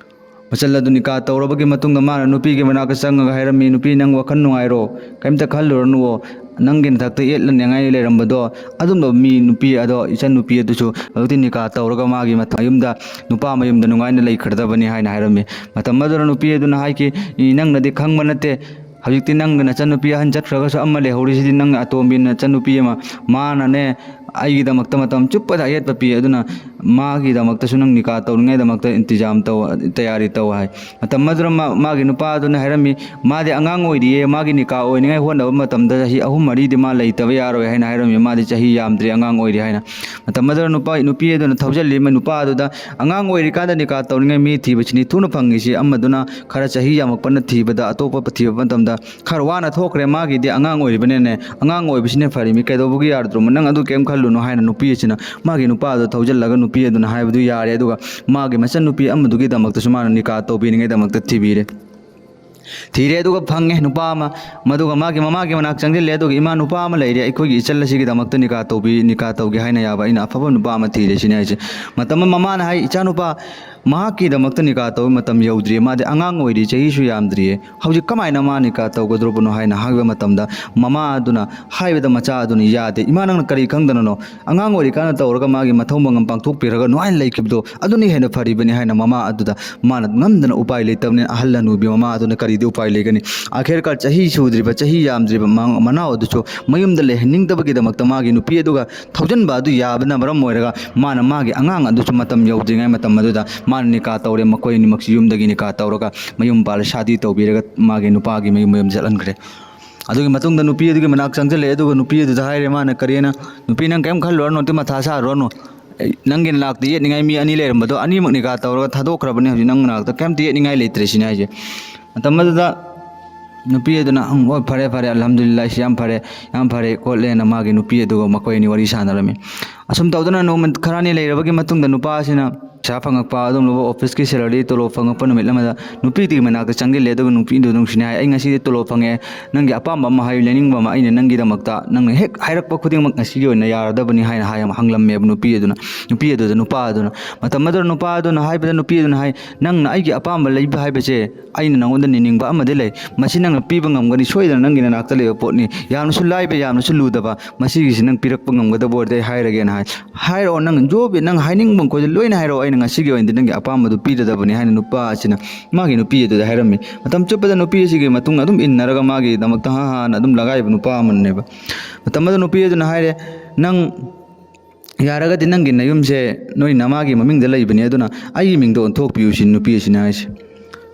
ꯃꯆꯜ ꯑꯗꯨ ꯅꯤꯀꯥ ꯇꯧꯔꯕꯒꯤ ꯃꯇꯨꯡꯗ ꯃꯥꯅ ꯅꯨꯄꯤꯒꯤ ꯃꯅꯥꯛꯇ ꯆꯪꯉꯒ ꯍꯥꯏꯔꯝꯃꯤ, "ꯅꯨꯄꯤ, ꯅꯪ ꯋꯥꯈꯜ ꯅꯨꯡꯉꯥꯏꯔꯣ, ꯀꯔꯤꯝꯇ ꯈꯜꯂꯨꯔꯅꯨꯋꯣ, ꯅꯪꯒꯤ ꯅꯊꯛꯇ ꯌꯦꯠꯂꯅꯤꯡꯉꯥꯏ ꯂꯩꯔꯝꯕꯗꯣ, ꯑꯗꯨꯝꯕ ꯃꯤ, ꯅꯨꯄꯤ ꯑꯗꯣ, ꯏꯆꯟ ꯅꯨꯄꯤ ꯑꯗꯨꯁꯨ ꯍꯧꯖꯤꯛꯇꯤ ꯅꯤꯀꯥ ꯇꯧꯔꯒ ꯃꯥꯒꯤ ꯃꯊ-, ꯃꯌꯨꯝꯗ, ꯅꯨꯄꯥ ꯃꯌꯨꯝꯗ ꯅꯨꯡꯉꯥꯏꯅ ꯂꯩꯈ꯭ꯔꯗꯕꯅꯤ" ꯍꯥꯏꯅ ꯍꯥꯏꯔꯝꯃꯤ꯫ ꯃꯇꯝ ꯑꯗꯨꯗ ꯅꯨꯄꯤ ꯑꯗꯨꯅ ꯍꯥꯏꯈꯤ, "ꯏ, ꯅꯪꯅꯗꯤ ꯈꯪꯕ ꯅꯠꯇꯦ, ꯍꯧꯖꯤꯛꯇꯤ ꯅꯪꯒꯤ ꯅꯆꯟꯅꯨꯄꯤ ꯑꯍꯟ ꯆꯠꯈ꯭ꯔꯒꯁꯨ ꯑꯃ ꯂꯩꯍꯧꯔꯤꯁꯤꯗꯤ, ꯅꯪ ꯑꯇꯣꯝꯕꯤ ꯅꯆꯟꯅꯨꯄꯤ ꯑꯃ, ꯃꯥꯅꯅꯦ ꯑꯩꯒꯤꯗꯃꯛꯇ ꯃꯇꯝ ꯆꯨꯞꯄꯗ ꯑꯌꯦꯠꯄ ꯄꯤ, ꯑꯗꯨꯅ ꯃꯥꯒꯤꯗꯃꯛꯇꯁꯨ ꯅꯪ ꯅꯤꯀꯥ ꯇꯧꯅꯤꯡꯉꯥꯏꯗꯃꯛꯇ ꯏꯟꯇꯤꯖꯥꯝ ꯇꯧ, ꯇꯌꯥꯔꯤ ꯇꯧ" ꯍꯥꯏ꯫ ꯃꯇꯝ ꯑꯗꯨꯗ ꯃꯥ-, ꯃꯥꯒꯤ ꯅꯨꯄꯥ ꯑꯗꯨꯅ ꯍꯥꯏꯔꯝꯃꯤ, "ꯃꯥꯗꯤ ꯑꯉꯥꯡ ꯑꯣꯏꯔꯤꯌꯦ, ꯃꯥꯒꯤ ꯅꯤꯀꯥ ꯑꯣꯏꯅꯤꯡꯉꯥꯏ ꯍꯣꯠꯅꯕ ꯃꯇꯝꯗ ꯆꯍꯤ ꯑꯍꯨꯝ ꯃꯔꯤꯗꯤ ꯃꯥ ꯂꯩꯇꯕ ꯌꯥꯔꯣꯏ" ꯍꯥꯏꯅ ꯍꯥꯏꯔꯝꯃꯤ꯫ "ꯃꯥꯗꯤ ꯆꯍꯤ ꯌꯥꯝꯗ꯭ꯔꯤ, ꯑꯉꯥꯡ ꯑꯣꯏꯔꯤ" ꯍꯥꯏꯅ꯫ ꯃꯇꯝ ꯑꯗꯨꯗ ꯅꯨꯄꯥ, ꯅꯨꯄꯤ ꯑꯗꯨꯅ ꯊꯧꯖꯤꯜꯂꯤ, ꯅꯨꯄꯥ ꯑꯗꯨꯗ, "ꯑꯉꯥꯡ ꯑꯣꯏꯔꯤꯀꯥꯟꯗ ꯅꯤꯀꯥ ꯇꯧꯅꯤꯡꯉꯥꯏ ꯃꯤ ꯊꯤꯕꯁꯤꯅꯤ ꯊꯨꯅ ꯐꯪꯉꯤꯁꯤ, ꯑꯃꯗꯨꯅ ꯈꯔ ꯆꯍꯤ ꯌꯥꯝꯃꯛꯄꯅ ꯊꯤꯕꯗ, ꯑꯇꯣꯞꯄ ꯊꯤꯕ ꯃꯇꯝꯗ ꯈꯔ ꯋꯥꯅ ꯊꯣꯛꯈ꯭ꯔꯦ, ꯃꯥꯒꯤꯗꯤ ꯑꯉꯥꯡ ꯑꯣꯏꯔꯤꯕꯅꯤꯅꯦ, ꯑꯉꯥꯡ ꯑꯣꯏꯕꯁꯤꯅ ꯐꯔꯤꯃꯤ, ꯀꯩꯗꯧꯕꯒꯤ ꯌꯥꯔꯣꯏꯗ꯭ꯔꯣ? ꯅꯪ ꯑꯗꯨ ꯀꯩꯝ ꯈꯜꯂꯨꯅꯨ" ꯍꯥꯏꯅ ꯅꯨꯄꯤ ꯑꯁꯤꯅ ꯃꯥꯒꯤ ꯅꯨꯄꯥꯗꯣ ꯊꯧꯖꯤꯜꯂꯒ ꯅꯨꯄꯤ ꯑꯗꯨꯅ ꯍꯥꯏꯕꯗꯨ ꯌꯥꯔꯦ, ꯑꯗꯨꯒ ꯃꯥꯒꯤ ꯃꯆꯟꯅꯨꯄꯤ ꯑꯃꯗꯨꯒꯤꯗꯃꯛꯇꯁꯨ ꯃꯥꯅ ꯅꯤꯀꯥ ꯇꯧꯕꯤꯅꯤꯡꯉꯥꯏꯗꯃꯛꯇ ꯊꯤꯕꯤꯔꯦ꯫ ꯊꯤꯔꯦ, ꯑꯗꯨꯒ ꯐꯪꯉꯦ ꯅꯨꯄꯥ ꯑꯃ, ꯃꯗꯨꯒ ꯃꯥꯒꯤ ꯃꯃꯥꯒꯤ ꯃꯅꯥꯛ ꯆꯪꯁꯤꯜꯂꯦ, ꯑꯗꯨꯒ, "ꯏꯃꯥ, ꯅꯨꯄꯥ ꯑꯃ ꯂꯩꯔꯦ, ꯑꯩꯈꯣꯏꯒꯤ ꯏꯆꯜ ꯑꯁꯤꯒꯤꯗꯃꯛꯇ ꯅꯤꯀꯥ ꯇꯧꯕꯤ, ꯅꯤꯀꯥ ꯇꯧꯒꯦ ꯍꯥꯏꯅ ꯌꯥꯕ, ꯑꯩꯅ ꯑꯐꯕ ꯅꯨꯄꯥ ꯑꯃ ꯊꯤꯔꯦ" ꯁꯤꯅꯤ ꯍꯥꯏꯁꯦ꯫ ꯃꯇꯝ ꯑꯃ ꯃꯃꯥꯅ ꯍꯥꯏ, "ꯏꯆꯥꯅꯨꯄꯥ, ꯃꯍꯥꯛꯀꯤꯗꯃꯛꯇ ꯅꯤꯀꯥ ꯇꯧꯕ ꯃꯇꯝ ꯌꯧꯗ꯭ꯔꯤꯌꯦ, ꯃꯥꯗꯤ ꯑꯉꯥꯡ ꯑꯣꯏꯔꯤ, ꯆꯍꯤꯁꯨ ꯌꯥꯝꯗ꯭ꯔꯤꯌꯦ, ꯍꯧꯖꯤꯛ ꯀꯃꯥꯏꯅ ꯃꯥ ꯅꯤꯀꯥ ꯇꯧꯒꯗꯧꯔꯕꯅꯣ ꯍꯥꯏꯅ ꯍꯥꯏꯕ ꯃꯇꯝꯗ, ꯃꯃꯥ ꯑꯗꯨꯅ ꯍꯥꯏꯕꯗ ꯃꯆꯥ ꯑꯗꯨꯅ ꯌꯥꯗꯦ꯫ "ꯏꯃꯥ, ꯅꯪꯅ ꯀꯔꯤ ꯈꯪꯗꯅꯅꯣ? ꯑꯉꯥꯡ ꯑꯣꯏꯔꯤꯀꯥꯟꯗ ꯇꯧꯔꯒ ꯃꯥꯒꯤ ꯃꯊꯧ ꯃꯉꯝ ꯄꯥꯡꯊꯣꯛꯄꯤꯔꯒ ꯅꯨꯡꯉꯥꯏꯅ ꯂꯩꯈꯤꯕꯗꯣ ꯑꯗꯨꯅ ꯍꯦꯟꯅ ꯐꯔꯤꯕꯅꯤ" ꯍꯥꯏꯅ ꯃꯃꯥ ꯑꯗꯨꯗ ꯃꯥꯅ ꯉꯝꯗꯅ, ꯎꯄꯥꯏ ꯂꯩꯇꯕꯅꯤꯅ ꯑꯍꯜ ꯍꯅꯨꯕꯤ ꯃꯃꯥ ꯑꯗꯨꯅ ꯀꯔꯤꯗꯤ ꯎꯄꯥꯏ ꯂꯩꯒꯅꯤ? ꯑꯥꯈꯤꯔꯀꯥꯔ ꯆꯍꯤ ꯁꯨꯗ꯭ꯔꯤꯕ, ꯆꯍꯤ ꯌꯥꯝꯗ꯭ꯔꯤꯕ ꯃ-, ꯃꯅꯥꯎ ꯑꯗꯨꯁꯨ ꯃꯌꯨꯝꯗ ꯂꯩꯍꯟꯅꯤꯡꯗꯕꯒꯤꯗꯃꯛꯇ ꯃꯥꯒꯤ ꯅꯨꯄꯤ ꯑꯗꯨꯒ ꯊꯧꯖꯤꯟꯕ ꯑꯗꯨ ꯌꯥꯕꯅ ꯃꯔꯝ ꯑꯣꯏꯔꯒ ꯃꯥꯅ ꯃꯥꯒꯤ ꯑꯉꯥꯡ ꯑꯗꯨꯁꯨ ꯃꯇꯝ ꯌꯧꯗ꯭ꯔꯤꯉꯩ ꯃꯇꯝ ꯑꯗꯨꯗ ꯃꯥꯅ ꯅꯤꯀꯥ ꯇꯧꯔꯦ꯫ ꯃꯈꯣꯏ ꯑꯅꯤꯃꯛꯁꯤ ꯌꯨꯝꯗꯒꯤ ꯅꯤꯀꯥ ꯇꯧꯔꯒ ꯃꯌꯨꯝ ꯄꯥꯜꯂꯦ, ꯁꯥꯗꯤ ꯇꯧꯕꯤꯔꯒ ꯃꯥꯒꯤ ꯅꯨꯄꯥꯒꯤ ꯃꯌꯨꯝ ꯃꯌꯨꯝ ꯆꯠꯍꯟꯈ꯭ꯔꯦ꯫ ꯑꯗꯨꯒꯤ ꯃꯇꯨꯡꯗ ꯅꯨꯄꯤ ꯑꯗꯨꯒꯤ ꯃꯅꯥꯛ ꯆꯪꯁꯤꯜꯂꯛꯑꯦ, ꯑꯗꯨꯒ ꯅꯨꯄꯤ ꯑꯗꯨꯗ ꯍꯥꯏꯔꯦ, ꯃꯥꯅ ꯀꯔꯤꯅ, "ꯅꯨꯄꯤ, ꯅꯪ ꯀꯔꯤꯝ ꯈꯜꯂꯨꯔꯅꯨ, ꯑꯗꯨ ꯃꯊꯥ ꯁꯥꯔꯨꯔꯅꯨ꯫ ꯑꯩ, ꯅꯪꯒꯤ ꯅꯅꯥꯛꯇ ꯌꯦꯠꯅꯤꯡꯉꯥꯏ ꯃꯤ ꯑꯅꯤ ꯂꯩꯔꯝꯕꯗꯣ ꯑꯅꯤꯃꯛ ꯅꯤꯀꯥ ꯇꯧꯔꯒ ꯊꯥꯗꯣꯛꯈ꯭ꯔꯕꯅꯤ, ꯍꯧꯖꯤꯛ ꯅꯪ ꯅꯅꯥꯛꯇ ꯀꯔꯤꯝꯇ ꯌꯦꯠꯅꯤꯡꯉꯥꯏ ꯂꯩꯇ꯭ꯔꯦ" ꯁꯤꯅꯤ ꯍꯥꯏꯁꯦ꯫ ꯃꯇꯝ ꯑꯗꯨꯗ ꯅꯨꯄꯤ ꯑꯗꯨꯅ, "ꯎꯝ, ꯍꯣꯏ, ꯐꯔꯦ, ꯐꯔꯦ, ꯑꯜꯍꯝꯗꯨꯂꯤꯜꯂꯥꯍ, ꯁꯤ ꯌꯥꯝ ꯐꯔꯦ, ꯌꯥꯝ ꯐꯔꯦ" ꯈꯣꯠꯂꯦꯅ ꯃꯥꯒꯤ ꯅꯨꯄꯤ ꯑꯗꯨꯒ ꯃꯈꯣꯏ ꯑꯅꯤ ꯋꯥꯔꯤ ꯁꯥꯟꯅꯔꯝꯃꯤ꯫ ꯑꯁꯨꯝ ꯇꯧꯗꯅ ꯅꯣꯡꯃ ꯈꯔꯅꯤ ꯂꯩꯔꯕꯒꯤ ꯃꯇꯨꯡꯗ ꯅꯨꯄꯥ ꯑꯁꯤꯅ ꯄꯩꯁꯥ ꯐꯪꯉꯛꯄ, ꯑꯗꯨꯒꯨꯝꯂꯕ ꯑꯣꯐꯤꯁꯀꯤ ꯁꯦꯂꯔꯤ, ꯇꯣꯂꯣꯞ ꯐꯪꯉꯛꯄ ꯅꯨꯃꯤꯠ ꯑꯃꯗ ꯅꯨꯄꯤꯗꯨꯒꯤ ꯃꯅꯥꯛꯇ ꯆꯪꯁꯤꯜꯂꯦ, ꯑꯗꯨꯒ ꯅꯨꯄꯤꯗꯨ ꯅꯨꯡꯁꯤꯅ ꯍꯥꯏ, "ꯑꯩ ꯉꯁꯤꯗꯤ ꯇꯣꯂꯣꯞ ꯐꯪꯉꯛꯑꯦ, ꯅꯪꯒꯤ ꯑꯄꯥꯝꯕ ꯑꯃ ꯍꯥꯏꯌꯨ, ꯂꯩꯅꯤꯡꯕ ꯑꯃ, ꯑꯩꯅ ꯅꯪꯒꯤꯗꯃꯛꯇ ꯅꯪꯅ ꯍꯦꯛ ꯍꯥꯏꯔꯛꯄ ꯈꯨꯗꯤꯡꯃꯛ ꯉꯁꯤꯒꯤ ꯑꯣꯏꯅ ꯌꯥꯔꯗꯕꯅꯤ" ꯍꯥꯏꯅ ꯍꯥꯏ, ꯍꯪꯂꯝꯃꯦꯕ ꯅꯨꯄꯤ ꯑꯗꯨꯅ, ꯅꯨꯄꯤ ꯑꯗꯨꯗ ꯅꯨꯄꯥ ꯑꯗꯨꯅ꯫ ꯃꯇꯝ ꯑꯗꯨꯗ ꯅꯨꯄꯥ ꯑꯗꯨꯅ ꯍꯥꯏꯕꯗ ꯅꯨꯄꯤ ꯑꯗꯨꯅ ꯍꯥꯏ, "ꯅꯪꯅ ꯑꯩꯒꯤ ꯑꯄꯥꯝꯕ ꯂꯩꯕ ꯍꯥꯏꯕꯁꯦ ꯑꯩꯅ ꯅꯉꯣꯟꯗ ꯅꯤꯅꯤꯡꯕ ꯑꯃꯗꯤ ꯂꯩ, ꯃꯁꯤ ꯅꯪꯅ ꯄꯤꯕ ꯉꯝꯒꯅꯤ, ꯁꯣꯏꯗꯅ ꯅꯪꯒꯤ ꯅꯅꯥꯛꯇ ꯂꯩꯕ ꯄꯣꯠꯅꯤ, ꯌꯥꯝꯅꯁꯨ ꯂꯥꯏꯕ, ꯌꯥꯝꯅꯁꯨ ꯂꯨꯗꯕ, ꯃꯁꯤꯒꯤꯁꯤ ꯅꯪ ꯄꯤꯔꯛꯄ ꯉꯝꯒꯗꯕ ꯑꯣꯏꯔꯗꯤ ꯑꯩ ꯍꯥꯏꯔꯒꯦꯅ" ꯍꯥꯏ꯫ "ꯍꯥꯏꯔꯛꯑꯣ, ꯅꯪ ꯖꯣꯕꯤ, ꯅꯪ ꯍꯥꯏꯅꯤꯡꯕ ꯃꯈꯩꯗꯣ ꯂꯣꯏꯅ ꯍꯥꯏꯔꯛꯑꯣ, ꯑꯩꯅ ꯉꯁꯤꯒꯤ ꯑꯣꯏꯅꯗꯤ ꯅꯪꯒꯤ ꯑꯄꯥꯝꯕꯗꯨ ꯄꯤꯔꯗꯕꯅꯤ" ꯍꯥꯏꯅ ꯅꯨꯄꯥ ꯑꯁꯤꯅ ꯃꯥꯒꯤ ꯅꯨꯄꯤ ꯑꯗꯨꯗ ꯍꯥꯏꯔꯝꯃꯤ꯫ ꯃꯇꯝ ꯆꯨꯞꯄꯗ ꯅꯨꯄꯤ ꯑꯁꯤꯒꯤ ꯃꯇꯨꯡ ꯑꯗꯨꯝ ꯏꯟꯅꯔꯒ ꯃꯥꯒꯤꯗꯃꯛꯇ ꯍꯥ ꯍꯥꯅ ꯑꯗꯨꯝ ꯂꯒꯥꯏꯕ ꯅꯨꯄꯥ ꯑꯃꯅꯦꯕ꯫ ꯃꯇꯝ ꯑꯗꯨꯗ ꯅꯨꯄꯤ ꯑꯗꯨꯅ ꯍꯥꯏꯔꯦ, "ꯅꯪ ꯌꯥꯔꯒꯗꯤ ꯅꯪꯒꯤ ꯅꯌꯨꯝꯁꯦ ꯅꯣꯏ ꯅꯃꯥꯒꯤ ꯃꯃꯤꯡꯗ ꯂꯩꯕꯅꯤ, ꯑꯗꯨꯅ ꯑꯩꯒꯤ ꯃꯤꯡꯗ ꯑꯣꯟꯊꯣꯛꯄꯤꯌꯨ" ꯁꯤ ꯅꯨꯄꯤ ꯑꯁꯤꯅ ꯍꯥꯏꯁꯦ꯫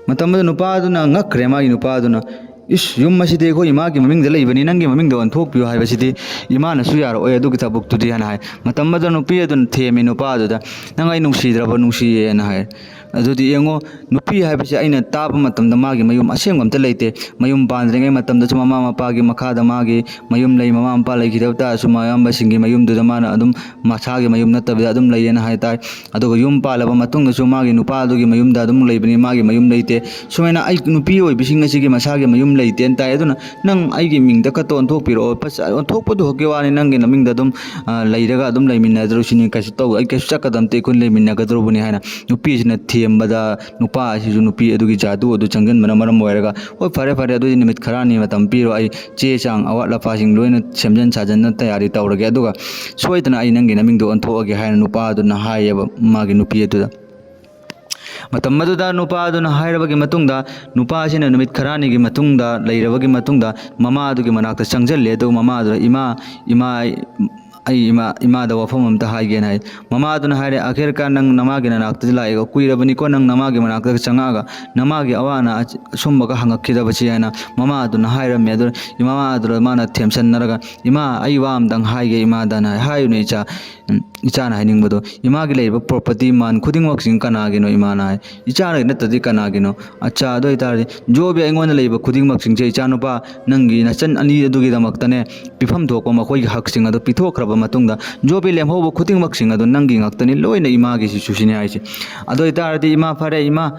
ꯃꯇꯝ ꯑꯗꯨꯗ ꯅꯨꯄꯥ ꯑꯗꯨꯅ ꯉꯛꯈ꯭ꯔꯦ, ꯃꯥꯒꯤ ꯅꯨꯄꯥ ꯑꯗꯨꯅ, "ꯏꯁ, ꯌꯨꯝ ꯑꯁꯤꯗꯤ ꯑꯩꯈꯣꯏ ꯏꯃꯥꯒꯤ ꯃꯃꯤꯡꯗ ꯂꯩꯕꯅꯤ, ꯅꯪꯒꯤ ꯃꯃꯤꯡꯗ ꯑꯣꯟꯊꯣꯛꯄꯤꯌꯨ ꯍꯥꯏꯕꯁꯤꯗꯤ ꯏꯃꯥꯅꯁꯨ ꯌꯥꯔꯛꯑꯣꯏ ꯑꯗꯨꯒꯤ ꯊꯕꯛꯇꯨꯗꯤ" ꯍꯥꯏꯅ ꯍꯥꯏ꯫ ꯃꯇꯝ ꯑꯗꯨꯗ ꯅꯨꯄꯤ ꯑꯗꯨꯅ ꯊꯦꯝꯃꯤ ꯅꯨꯄꯥ ꯑꯗꯨꯗ, "ꯅꯪ ꯑꯩ ꯅꯨꯡꯁꯤꯗ꯭ꯔꯕ?" "ꯅꯨꯡꯁꯤꯌꯦꯅ" ꯍꯥꯏ꯫ ꯑꯗꯨꯗꯤ ꯌꯦꯡꯉꯣ, ꯅꯨꯄꯤ ꯍꯥꯏꯕꯁꯦ ꯑꯩꯅ ꯇꯥꯕ ꯃꯇꯝꯗ ꯃꯥꯒꯤ ꯃꯌꯨꯝ ꯑꯁꯦꯡꯕ ꯑꯝꯇ ꯂꯩꯇꯦ꯫ ꯃꯌꯨꯝ ꯄꯥꯟꯗ꯭ꯔꯤꯉꯩ ꯃꯇꯝꯗꯁꯨ ꯃꯃꯥ ꯃꯄꯥꯒꯤ ꯃꯈꯥꯗ ꯃꯥꯒꯤ ꯃꯌꯨꯝ ꯂꯩ, ꯃꯃꯥ ꯃꯄꯥ ꯂꯩꯈꯤꯗꯕ ꯇꯥꯔꯁꯨ ꯃꯌꯥꯝꯕꯁꯤꯡꯒꯤ ꯃꯌꯨꯝꯗꯨꯗ ꯃꯥꯅ ꯑꯗꯨꯝ ꯃꯁꯥꯒꯤ ꯃꯌꯨꯝ ꯅꯠꯇꯕꯤꯗ ꯑꯗꯨꯝ ꯂꯩꯌꯦꯅ ꯍꯥꯏ ꯇꯥꯏ꯫ ꯑꯗꯨꯒ ꯌꯨꯝ ꯄꯥꯜꯂꯕ ꯃꯇꯨꯡꯗꯁꯨ ꯃꯥꯒꯤ ꯅꯨꯄꯥꯗꯨꯒꯤ ꯃꯌꯨꯝꯗ ꯑꯗꯨꯝ ꯂꯩꯕꯅꯤ, ꯃꯥꯒꯤ ꯃꯌꯨꯝ ꯂꯩꯇꯦ꯫ ꯁꯨꯃꯥꯏꯅ ꯑꯩ ꯅꯨꯄꯤ ꯑꯣꯏꯕꯤꯁꯤꯡ ꯑꯁꯤꯒꯤ ꯃꯁꯥꯒꯤ ꯃꯌꯨꯝ ꯂꯩꯇꯦꯅ ꯇꯥꯏ꯫ ꯑꯗꯨꯅ ꯅꯪ ꯑꯩꯒꯤ ꯃꯤꯡꯗ ꯈꯛꯇ ꯑꯣꯟꯊꯣꯛꯄꯤꯔꯛꯑꯣ, ꯄꯩꯁꯥ ꯑꯣꯟꯊꯣꯛꯄꯗꯨ ꯈꯛꯀꯤ ꯋꯥꯅꯤ, ꯅꯪꯒꯤ ꯅꯃꯤꯡꯗ ꯑꯗꯨꯝ, ꯑ, ꯂꯩꯔꯒ ꯑꯗꯨꯝ ꯂꯩꯃꯤꯟꯅꯗ꯭ꯔꯣ ꯁꯤꯅꯤ, ꯀꯩꯁꯨ ꯇꯧ, ꯑꯩ ꯀꯩꯁꯨ ꯆꯠꯀꯗꯕ ꯅꯠꯇꯦ, ꯑꯩꯈꯣꯏ ꯂꯩꯃꯤꯟꯅꯒꯗ꯭ꯔꯕꯅꯤ ꯍꯥꯏꯅ ꯅꯨꯄꯤꯁꯤꯅ ꯊꯦꯝꯕꯗ, ꯅꯨꯄꯥ ꯑꯁꯤꯁꯨ ꯅꯨꯄꯤ ꯑꯗꯨꯒꯤ ꯖꯥꯗꯨ ꯑꯗꯨ ꯆꯪꯁꯤꯟꯕꯅ ꯃꯔꯝ ꯑꯣꯏꯔꯒ, "ꯍꯣꯏ, ꯐꯔꯦ, ꯐꯔꯦ, ꯑꯗꯨꯗꯤ ꯅꯨꯃꯤꯠ ꯈꯔꯅꯤ ꯃꯇꯝ ꯄꯤꯔꯣ, ꯑꯩ ꯆꯦ ꯆꯥꯡ ꯑꯋꯥꯠ ꯑꯄꯥꯁꯤꯡ ꯂꯣꯏꯅ ꯁꯦꯝꯖꯤꯟ ꯁꯥꯖꯤꯟꯅ ꯇꯌꯥꯔꯤ ꯇꯧꯔꯒꯦ, ꯑꯗꯨꯒ ꯁꯣꯏꯗꯅ ꯑꯩ ꯅꯪꯒꯤ ꯅꯃꯤꯡꯗꯣ ꯑꯣꯟꯊꯣꯛꯑꯒꯦ" ꯍꯥꯏꯅ ꯅꯨꯄꯥ ꯑꯗꯨꯅ ꯍꯥꯏꯌꯦꯕ ꯃꯥꯒꯤ ꯅꯨꯄꯤ ꯑꯗꯨꯗ꯫ ꯃꯇꯝ ꯑꯗꯨꯗ ꯅꯨꯄꯥ ꯑꯗꯨꯅ ꯍꯥꯏꯔꯕꯒꯤ ꯃꯇꯨꯡꯗ, ꯅꯨꯄꯥꯁꯤꯅ ꯅꯨꯃꯤꯠ ꯈꯔꯅꯤꯒꯤ ꯃꯇꯨꯡꯗ ꯂꯩꯔꯕꯒꯤ ꯃꯇꯨꯡꯗ ꯃꯃꯥ ꯑꯗꯨꯒꯤ ꯃꯅꯥꯛꯇ ꯆꯪꯁꯤꯜꯂꯦ꯫ ꯑꯗꯨꯒ ꯃꯃꯥ ꯑꯗꯨꯅ, "ꯏꯃꯥ, ꯏꯃꯥ, ꯑꯩ ꯏꯃꯥ, ꯏꯃꯥꯗ ꯋꯥꯐꯝ ꯑꯝꯇ ꯍꯥꯏꯒꯦꯅ" ꯍꯥꯏ꯫ ꯃꯃꯥ ꯑꯗꯨꯅ ꯍꯥꯏꯔꯦ, "ꯑꯈꯦꯔꯀꯥ ꯅꯪ ꯅꯃꯥꯒꯤ ꯅꯅꯥꯛꯇꯗꯤ ꯂꯥꯛꯑꯦꯀꯣ, ꯀꯨꯏꯔꯕꯅꯤꯀꯣ ꯅꯪ ꯅꯃꯥꯒꯤ ꯃꯅꯥꯛꯇ ꯆꯪꯉꯛꯑꯒ ꯅꯃꯥꯒꯤ ꯑꯋꯥ ꯑꯅꯥ ꯑꯁꯨꯝꯕꯒ ꯍꯪꯉꯛꯈꯤꯗꯕꯁꯤ" ꯍꯥꯏꯅ ꯃꯃꯥ ꯑꯗꯨꯅ ꯍꯥꯏꯔꯝꯃꯦ꯫ ꯑꯗꯨ ꯃꯃꯥ ꯑꯗꯨꯗ ꯃꯥꯅ ꯊꯦꯝꯁꯟꯅꯔꯒ, "ꯏꯃꯥ, ꯑꯩ ꯋꯥ ꯑꯝꯇꯪ ꯍꯥꯏꯒꯦ ꯏꯃꯥꯗꯅ" ꯍꯥꯏ꯫ "ꯍꯥꯏꯌꯨꯅꯦ ꯏꯆꯥ, ꯎꯝ, ꯏꯆꯥꯅ ꯍꯥꯏꯅꯤꯡꯕꯗꯣ, ꯏꯃꯥꯒꯤ ꯂꯩꯔꯤꯕ ꯄ꯭ꯔꯣꯄꯔꯇꯤ ꯃꯥꯟ ꯈꯨꯗꯤꯡꯃꯛꯁꯤꯡ ꯀꯅꯥꯒꯤꯅꯣ ꯏꯃꯥꯅ?" ꯍꯥꯏ꯫ "ꯏꯆꯥꯅ ꯅꯠꯇꯗꯤ ꯀꯅꯥꯒꯤꯅꯣ?" "ꯑꯠꯆꯥ, ꯑꯗꯨ ꯑꯣꯏꯇꯥꯔꯗꯤ ꯖꯣꯕꯤ ꯑꯩꯉꯣꯟꯗ ꯂꯩꯕ ꯈꯨꯗꯤꯡꯃꯛꯁꯤꯡꯁꯦ ꯏꯆꯥꯅꯨꯄꯥ ꯅꯪꯒꯤ ꯅꯆꯟ ꯑꯅꯤ ꯑꯗꯨꯒꯤꯗꯃꯛꯇꯅꯦ, ꯄꯤꯐꯝ ꯊꯣꯛꯄ ꯃꯈꯣꯏꯒꯤ ꯍꯛꯁꯤꯡ ꯑꯗꯨ ꯄꯤꯊꯣꯛꯈ꯭ꯔꯕ ꯃꯇꯨꯡꯗ ꯖꯣꯕꯤ ꯂꯦꯝꯍꯧꯕ ꯈꯨꯗꯤꯡꯃꯛꯁꯤꯡ ꯑꯗꯨ ꯅꯪꯒꯤ ꯉꯥꯛꯇꯅꯤ, ꯂꯣꯏꯅ ꯏꯃꯥꯒꯤ ꯁꯤꯁꯨꯁꯤꯅꯤ" ꯍꯥꯏꯁꯦ꯫ "ꯑꯗꯨ ꯑꯣꯏꯇꯥꯔꯗꯤ ꯏꯃꯥ, ꯐꯔꯦ ꯏꯃꯥ,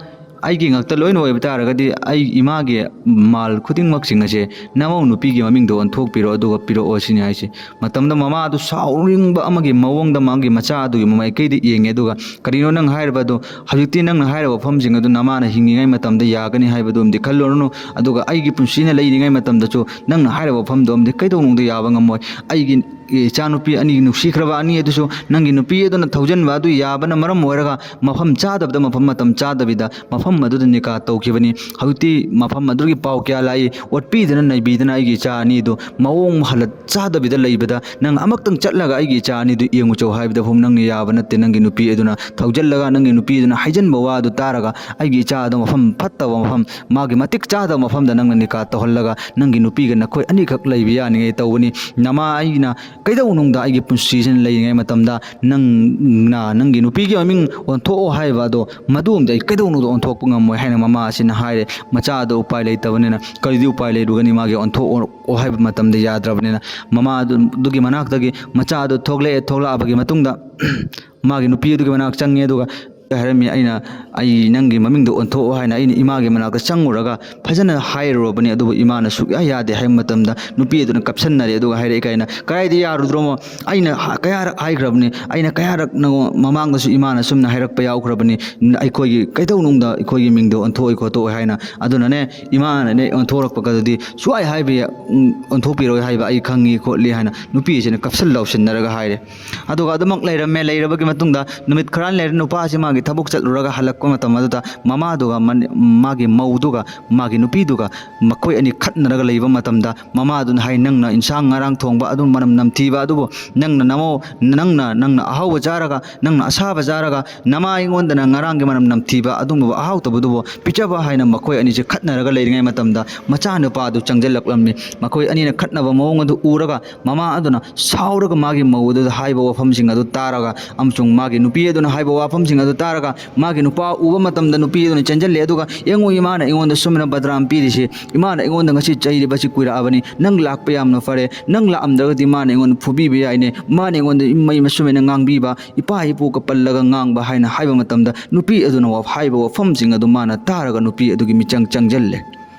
ꯑꯩꯒꯤ ꯉꯥꯛꯇ ꯂꯣꯏꯅ ꯑꯣꯏꯕ ꯇꯥꯔꯒꯗꯤ ꯑꯩ ꯏꯃꯥꯒꯤ ꯃꯥꯜ ꯈꯨꯗꯤꯡꯃꯛꯁꯤꯡ ꯑꯁꯦ ꯅꯃꯧ ꯅꯨꯄꯤꯒꯤ ꯃꯃꯤꯡꯗꯣ ꯑꯣꯟꯊꯣꯛꯄꯤꯔꯣ ꯑꯗꯨꯒ ꯄꯤꯔꯛꯑꯣ" ꯁꯤꯅꯤ ꯍꯥꯏꯁꯦ꯫ ꯃꯇꯝꯗ ꯃꯃꯥ ꯑꯗꯨ ꯁꯥꯎꯅꯤꯡꯕ ꯑꯃꯒꯤ ꯃꯑꯣꯡꯗ ꯃꯥꯒꯤ ꯃꯆꯥ ꯑꯗꯨꯒꯤ ꯃꯃꯥꯏꯀꯩꯗ ꯌꯦꯡꯉꯦ꯫ ꯑꯗꯨꯒ, "ꯀꯔꯤꯅꯣ ꯅꯪ ꯍꯥꯏꯔꯤꯕ ꯑꯗꯣ? ꯍꯧꯖꯤꯛꯇꯤ ꯅꯪꯅ ꯍꯥꯏꯔꯤꯕ ꯋꯥꯐꯝꯁꯤꯡ ꯑꯗꯨ ꯅꯃꯥꯅ ꯍꯤꯡꯉꯤꯉꯩ ꯃꯇꯝꯗ ꯌꯥꯒꯅꯤ ꯍꯥꯏꯕꯗꯨ ꯑꯃꯗꯤ ꯈꯜꯂꯨꯔꯅꯨ꯫ ꯑꯗꯨꯒ ꯑꯩꯒꯤ ꯄꯨꯟꯁꯤꯅ ꯂꯩꯔꯤꯉꯩ ꯃꯇꯝꯗꯁꯨ ꯅꯪꯅ ꯍꯥꯏꯔꯤꯕ ꯋꯥꯐꯝꯗꯣ ꯑꯃꯗꯤ ꯀꯩꯗꯧꯅꯨꯡꯗ ꯌꯥꯕ ꯉꯝꯃꯣꯏ꯫ ꯑꯩꯒꯤ ꯏꯆꯥꯅꯨꯄꯤ ꯑꯅꯤ, ꯅꯨꯡꯁꯤꯈ꯭ꯔꯕ ꯑꯅꯤ ꯑꯗꯨꯁꯨ ꯅꯪꯒꯤ ꯅꯨꯄꯤ ꯑꯗꯨꯅ ꯊꯧꯖꯤꯟꯕ ꯑꯗꯨ ꯌꯥꯕꯅ ꯃꯔꯝ ꯑꯣꯏꯔꯒ ꯃꯐꯝ ꯆꯥꯗꯕꯗ ꯃꯐꯝ ꯃꯇꯝ ꯆꯥꯗꯕꯤꯗ ꯃꯐꯝ ꯑꯗꯨꯗ ꯅꯤꯀꯥ ꯇꯧꯈꯤꯕꯅꯤ꯫ ꯍꯧꯖꯤꯛꯇꯤ ꯃꯐꯝ ꯑꯗꯨꯒꯤ ꯄꯥꯎ ꯀꯌꯥ ꯂꯥꯛꯏ, ꯑꯣꯠꯄꯤꯗꯅ ꯅꯩꯕꯤꯗꯅ ꯑꯩꯒꯤ ꯏꯆꯥ ꯑꯅꯤꯗꯨ ꯃꯑꯣꯡ ꯃꯍꯜ ꯆꯥꯗꯕꯤꯗ ꯂꯩꯕꯗ ꯅꯪ ꯑꯃꯨꯛꯇꯪ ꯆꯠꯂꯒ ꯑꯩꯒꯤ ꯏꯆꯥ ꯑꯅꯤꯗꯨ ꯌꯦꯡꯉꯨꯆꯣ ꯍꯥꯏꯕꯗ ꯐꯥꯎ ꯅꯪꯅ ꯌꯥꯕ ꯅꯠꯇꯦ꯫ ꯅꯪꯒꯤ ꯅꯨꯄꯤ ꯑꯗꯨꯅ ꯊꯧꯖꯤꯜꯂꯒ ꯅꯪꯒꯤ ꯅꯨꯄꯤ ꯑꯗꯨꯅ ꯍꯥꯏꯖꯤꯟꯕ ꯋꯥꯗꯨ ꯇꯥꯔꯒ ꯑꯩꯒꯤ ꯏꯆꯥ ꯑꯗꯨ ꯃꯐꯝ ꯐꯠꯇꯕ ꯃꯐꯝ, ꯃꯥꯒꯤ ꯃꯇꯤꯛ ꯆꯥꯗꯕ ꯃꯐꯝꯗ ꯅꯪꯅ ꯅꯤꯀꯥ ꯇꯧꯍꯜꯂꯒ ꯅꯪꯒꯤ ꯅꯨꯄꯤꯒ ꯅꯈꯣꯏ ꯑꯅꯤꯈꯛ ꯂꯩꯕ ꯌꯥꯅꯤꯡꯉꯥꯏ ꯇꯧꯕꯅꯤ꯫ ꯅꯃꯥ ꯑꯩꯅ ꯀꯩꯗꯧꯅꯨꯡꯗ ꯑꯩꯒꯤ ꯄꯨꯟꯁꯤꯁꯤꯅ ꯂꯩꯔꯤꯉꯩ ꯃꯇꯝꯗ ꯅꯪꯅ ꯅꯪꯒꯤ ꯅꯨꯄꯤꯒꯤ ꯃꯃꯤꯡ ꯑꯣꯟꯊꯣꯛꯑꯣ ꯍꯥꯏꯕ ꯑꯗꯣ ꯃꯗꯨ ꯑꯝꯗꯤ ꯑꯩ ꯀꯩꯗꯧꯅꯨꯡꯗ ꯑꯣꯟꯊꯣꯛꯄ ꯉꯝꯃꯣꯏ ꯍꯥꯏꯅ ꯃꯃꯥ ꯑꯁꯤꯅ ꯍꯥꯏꯔꯦ꯫ ꯃꯆꯥꯗꯣ ꯎꯄꯥꯏ ꯂꯩꯇꯕꯅꯤꯅ ꯀꯔꯤꯗꯤ ꯎꯄꯥꯏ ꯂꯩꯔꯨꯒꯅꯤ? ꯃꯥꯒꯤ ꯑꯣꯟꯊꯣꯛꯑꯣ ꯍꯥꯏꯕ ꯃꯇꯝꯗ ꯌꯥꯗ꯭ꯔꯕꯅꯤꯅ ꯃꯃꯥ ꯑꯗꯨ-, ꯑꯗꯨꯒꯤ ꯃꯅꯥꯛꯇꯒꯤ ꯃꯆꯥ ꯑꯗꯨ ꯊꯣꯛꯂꯛꯑꯦ꯫ ꯊꯣꯛꯂꯛꯑꯕꯒꯤ ꯃꯇꯨꯡꯗ ꯃꯥꯒꯤ ꯅꯨꯄꯤ ꯑꯗꯨꯒꯤ ꯃꯅꯥꯛ ꯆꯪꯉꯦ꯫ ꯑꯗꯨꯒ ꯍꯥꯏꯔꯝꯃꯤ, "ꯑꯩꯅ, ꯑꯩ ꯅꯪꯒꯤ ꯃꯃꯤꯡꯗꯣ ꯑꯣꯟꯊꯣꯛꯑꯣ ꯍꯥꯏꯅ ꯑꯩꯅ ꯏꯃꯥꯒꯤ ꯃꯅꯥꯛꯇ ꯆꯪꯉꯨꯔꯒ ꯐꯖꯅ ꯍꯥꯏꯔꯨꯔꯕꯅꯤ, ꯑꯗꯨꯕꯨ ꯏꯃꯥꯅ ꯁꯨꯛꯌꯥ ꯌꯥꯗꯦ" ꯍꯥꯏꯕ ꯃꯇꯝꯗ ꯅꯨꯄꯤ ꯑꯗꯨꯅ ꯀꯞꯁꯟꯅꯔꯦ꯫ ꯑꯗꯨꯒ ꯍꯥꯏꯔꯛꯑꯦ, "ꯀꯥꯏꯅ ꯀꯗꯥꯏꯗ ꯌꯥꯔꯨꯗ꯭ꯔꯣꯃꯣ? ꯑꯩꯅ ꯍ-, ꯀꯌꯥꯔꯛ ꯍꯥꯏꯈ꯭ꯔꯕꯅꯤ, ꯑꯩꯅ ꯀꯌꯥꯔꯛ ꯅꯉꯣ-, ꯃꯃꯥꯡꯗꯁꯨ ꯏꯃꯥꯅ ꯁꯨꯝꯅ ꯍꯥꯏꯔꯛꯄ ꯌꯥꯎꯈ꯭ꯔꯕꯅꯤ, ꯅ-, ꯑꯩꯈꯣꯏꯒꯤ ꯀꯩꯗꯧꯅꯨꯡꯗ ꯑꯩꯈꯣꯏꯒꯤ ꯃꯤꯡꯗꯣ ꯑꯣꯟꯊꯣꯛꯑꯣꯏ ꯈꯣꯠꯇꯣꯛꯑꯣꯏ ꯍꯥꯏꯅ꯫ ꯑꯗꯨꯅꯅꯦ ꯏꯃꯥꯅꯅꯦ ꯑꯣꯟꯊꯣꯔꯛꯄꯒꯗꯨꯗꯤ ꯁꯨꯛꯍꯥꯏ ꯍꯥꯏꯕ ꯌꯥ-, ꯎꯝ, ꯑꯣꯟꯊꯣꯛꯄꯤꯔꯣꯏ ꯍꯥꯏꯕ ꯑꯩ ꯈꯪꯉꯤ ꯈꯣꯠꯂꯤ" ꯍꯥꯏꯅ ꯅꯨꯄꯤ ꯑꯁꯤꯅ ꯀꯞꯁꯟ ꯂꯥꯎꯁꯤꯟꯅꯔꯒ ꯍꯥꯏꯔꯦ꯫ ꯑꯗꯨꯒ ꯑꯗꯨꯃꯛ ꯂꯩꯔꯝꯃꯦ꯫ ꯂꯩꯔꯕꯒꯤ ꯃꯇꯨꯡꯗ ꯅꯨꯃꯤꯠ ꯈꯔ ꯂꯩꯔ ꯅꯨꯄꯥꯁꯤ ꯃꯥꯒꯤ ꯊꯕꯛ ꯆꯠꯂꯨꯔꯒ ꯍꯜꯂꯛꯄ ꯃꯇꯝ ꯑꯗꯨꯗ ꯃꯃꯥꯗꯨꯒ ꯃꯅꯤ-, ꯃꯥꯒꯤ ꯃꯧꯗꯨꯒ ꯃꯥꯒꯤ ꯅꯨꯄꯤꯗꯨꯒ ꯃꯈꯣꯏ ꯑꯅꯤ ꯈꯠꯅꯔꯒ ꯂꯩꯕ ꯃꯇꯝꯗ ꯃꯃꯥꯗꯨꯅ ꯍꯥꯏ, "ꯅꯪꯅ ꯏꯟꯁꯥꯡ ꯉꯔꯥꯡ ꯊꯣꯡꯕ ꯑꯗꯨ ꯃꯅꯝ ꯅꯝꯊꯤꯕ ꯑꯗꯨꯕꯨ ꯅꯪꯅ ꯅꯃꯧ-, ꯅꯪꯅ, ꯅꯪꯅ ꯑꯍꯥꯎꯕ ꯆꯥꯔꯒ, ꯅꯪꯅ ꯑꯁꯥꯕ ꯆꯥꯔꯒ ꯅꯃꯥ ꯑꯩꯉꯣꯟꯗꯅ ꯉꯔꯥꯡꯒꯤ ꯃꯅꯝ ꯅꯝꯊꯤꯕ ꯑꯗꯨꯒꯨꯝꯂꯕ ꯑꯍꯥꯎꯇꯕꯗꯨꯕꯨ ꯄꯤꯖꯕ?" ꯍꯥꯏꯅ ꯃꯈꯣꯏ ꯑꯅꯤꯁꯦ ꯈꯠꯅꯔꯒ ꯂꯩꯔꯤꯉꯩ ꯃꯇꯝꯗ ꯃꯆꯥꯅꯨꯄꯥ ꯑꯗꯨ ꯆꯪꯁꯤꯜꯂꯛꯂꯝꯃꯤ꯫ ꯃꯈꯣꯏ ꯑꯅꯤꯅ ꯈꯠꯅꯕ ꯃꯑꯣꯡ ꯑꯗꯨ ꯎꯔꯒ ꯃꯃꯥ ꯑꯗꯨꯅ ꯁꯥꯎꯔꯒ ꯃꯥꯒꯤ ꯃꯧ ꯑꯗꯨꯗ ꯍꯥꯏꯕ ꯋꯥꯐꯝꯁꯤꯡ ꯑꯗꯨ ꯇꯥꯔꯒ ꯑꯃꯁꯨꯡ ꯃꯥꯒꯤ ꯅꯨꯄꯤ ꯑꯗꯨꯅ ꯍꯥꯏꯕ ꯋꯥꯐꯝꯁꯤꯡ ꯑꯗꯨ ꯇꯥꯔꯒ ꯃꯥꯒꯤ ꯅꯨꯄꯥ ꯎꯕ ꯃꯇꯝꯗ ꯅꯨꯄꯤ ꯑꯗꯨꯅ ꯆꯦꯟꯁꯤꯜꯂꯦ꯫ ꯑꯗꯨꯒ, "ꯌꯦꯡꯉꯨ, ꯏꯃꯥꯅ ꯑꯩꯉꯣꯟꯗ ꯁꯨꯃꯥꯏꯅ ꯕꯗꯅꯥꯝ ꯄꯤꯔꯤꯁꯤ, ꯏꯃꯥꯅ ꯑꯩꯉꯣꯟꯗ ꯉꯁꯤ ꯆꯩꯔꯤꯕꯁꯤ ꯀꯨꯏꯔꯛꯑꯕꯅꯤ, ꯅꯪ ꯂꯥꯛꯄ ꯌꯥꯝꯅ ꯐꯔꯦ, ꯅꯪ ꯂꯥꯛꯑꯝꯗ꯭ꯔꯒꯗꯤ ꯃꯥꯅ ꯑꯩꯉꯣꯟꯗ ꯐꯨꯕꯤꯕ ꯌꯥꯏꯅꯦ, ꯃꯥꯅ ꯑꯩꯉꯣꯟꯗ ꯏꯃꯩ ꯃꯁꯨꯃꯥꯏꯅ ꯉꯥꯡꯕꯤꯕ, ꯏꯄꯥ ꯏꯄꯨꯒ ꯄꯜꯂꯒ ꯉꯥꯡꯕ" ꯍꯥꯏꯅ ꯍꯥꯏꯕ ꯃꯇꯝꯗ ꯅꯨꯄꯤ ꯑꯗꯨꯅ ꯋꯥ-, ꯍꯥꯏꯕ ꯋꯥꯐꯝꯁꯤꯡ ꯑꯗꯨ ꯃꯥꯅ ꯇꯥꯔꯒ ꯅꯨꯄꯤ ꯑꯗꯨꯒꯤ ꯃꯤꯆꯪ ꯆꯪꯁꯤꯜꯂꯦ꯫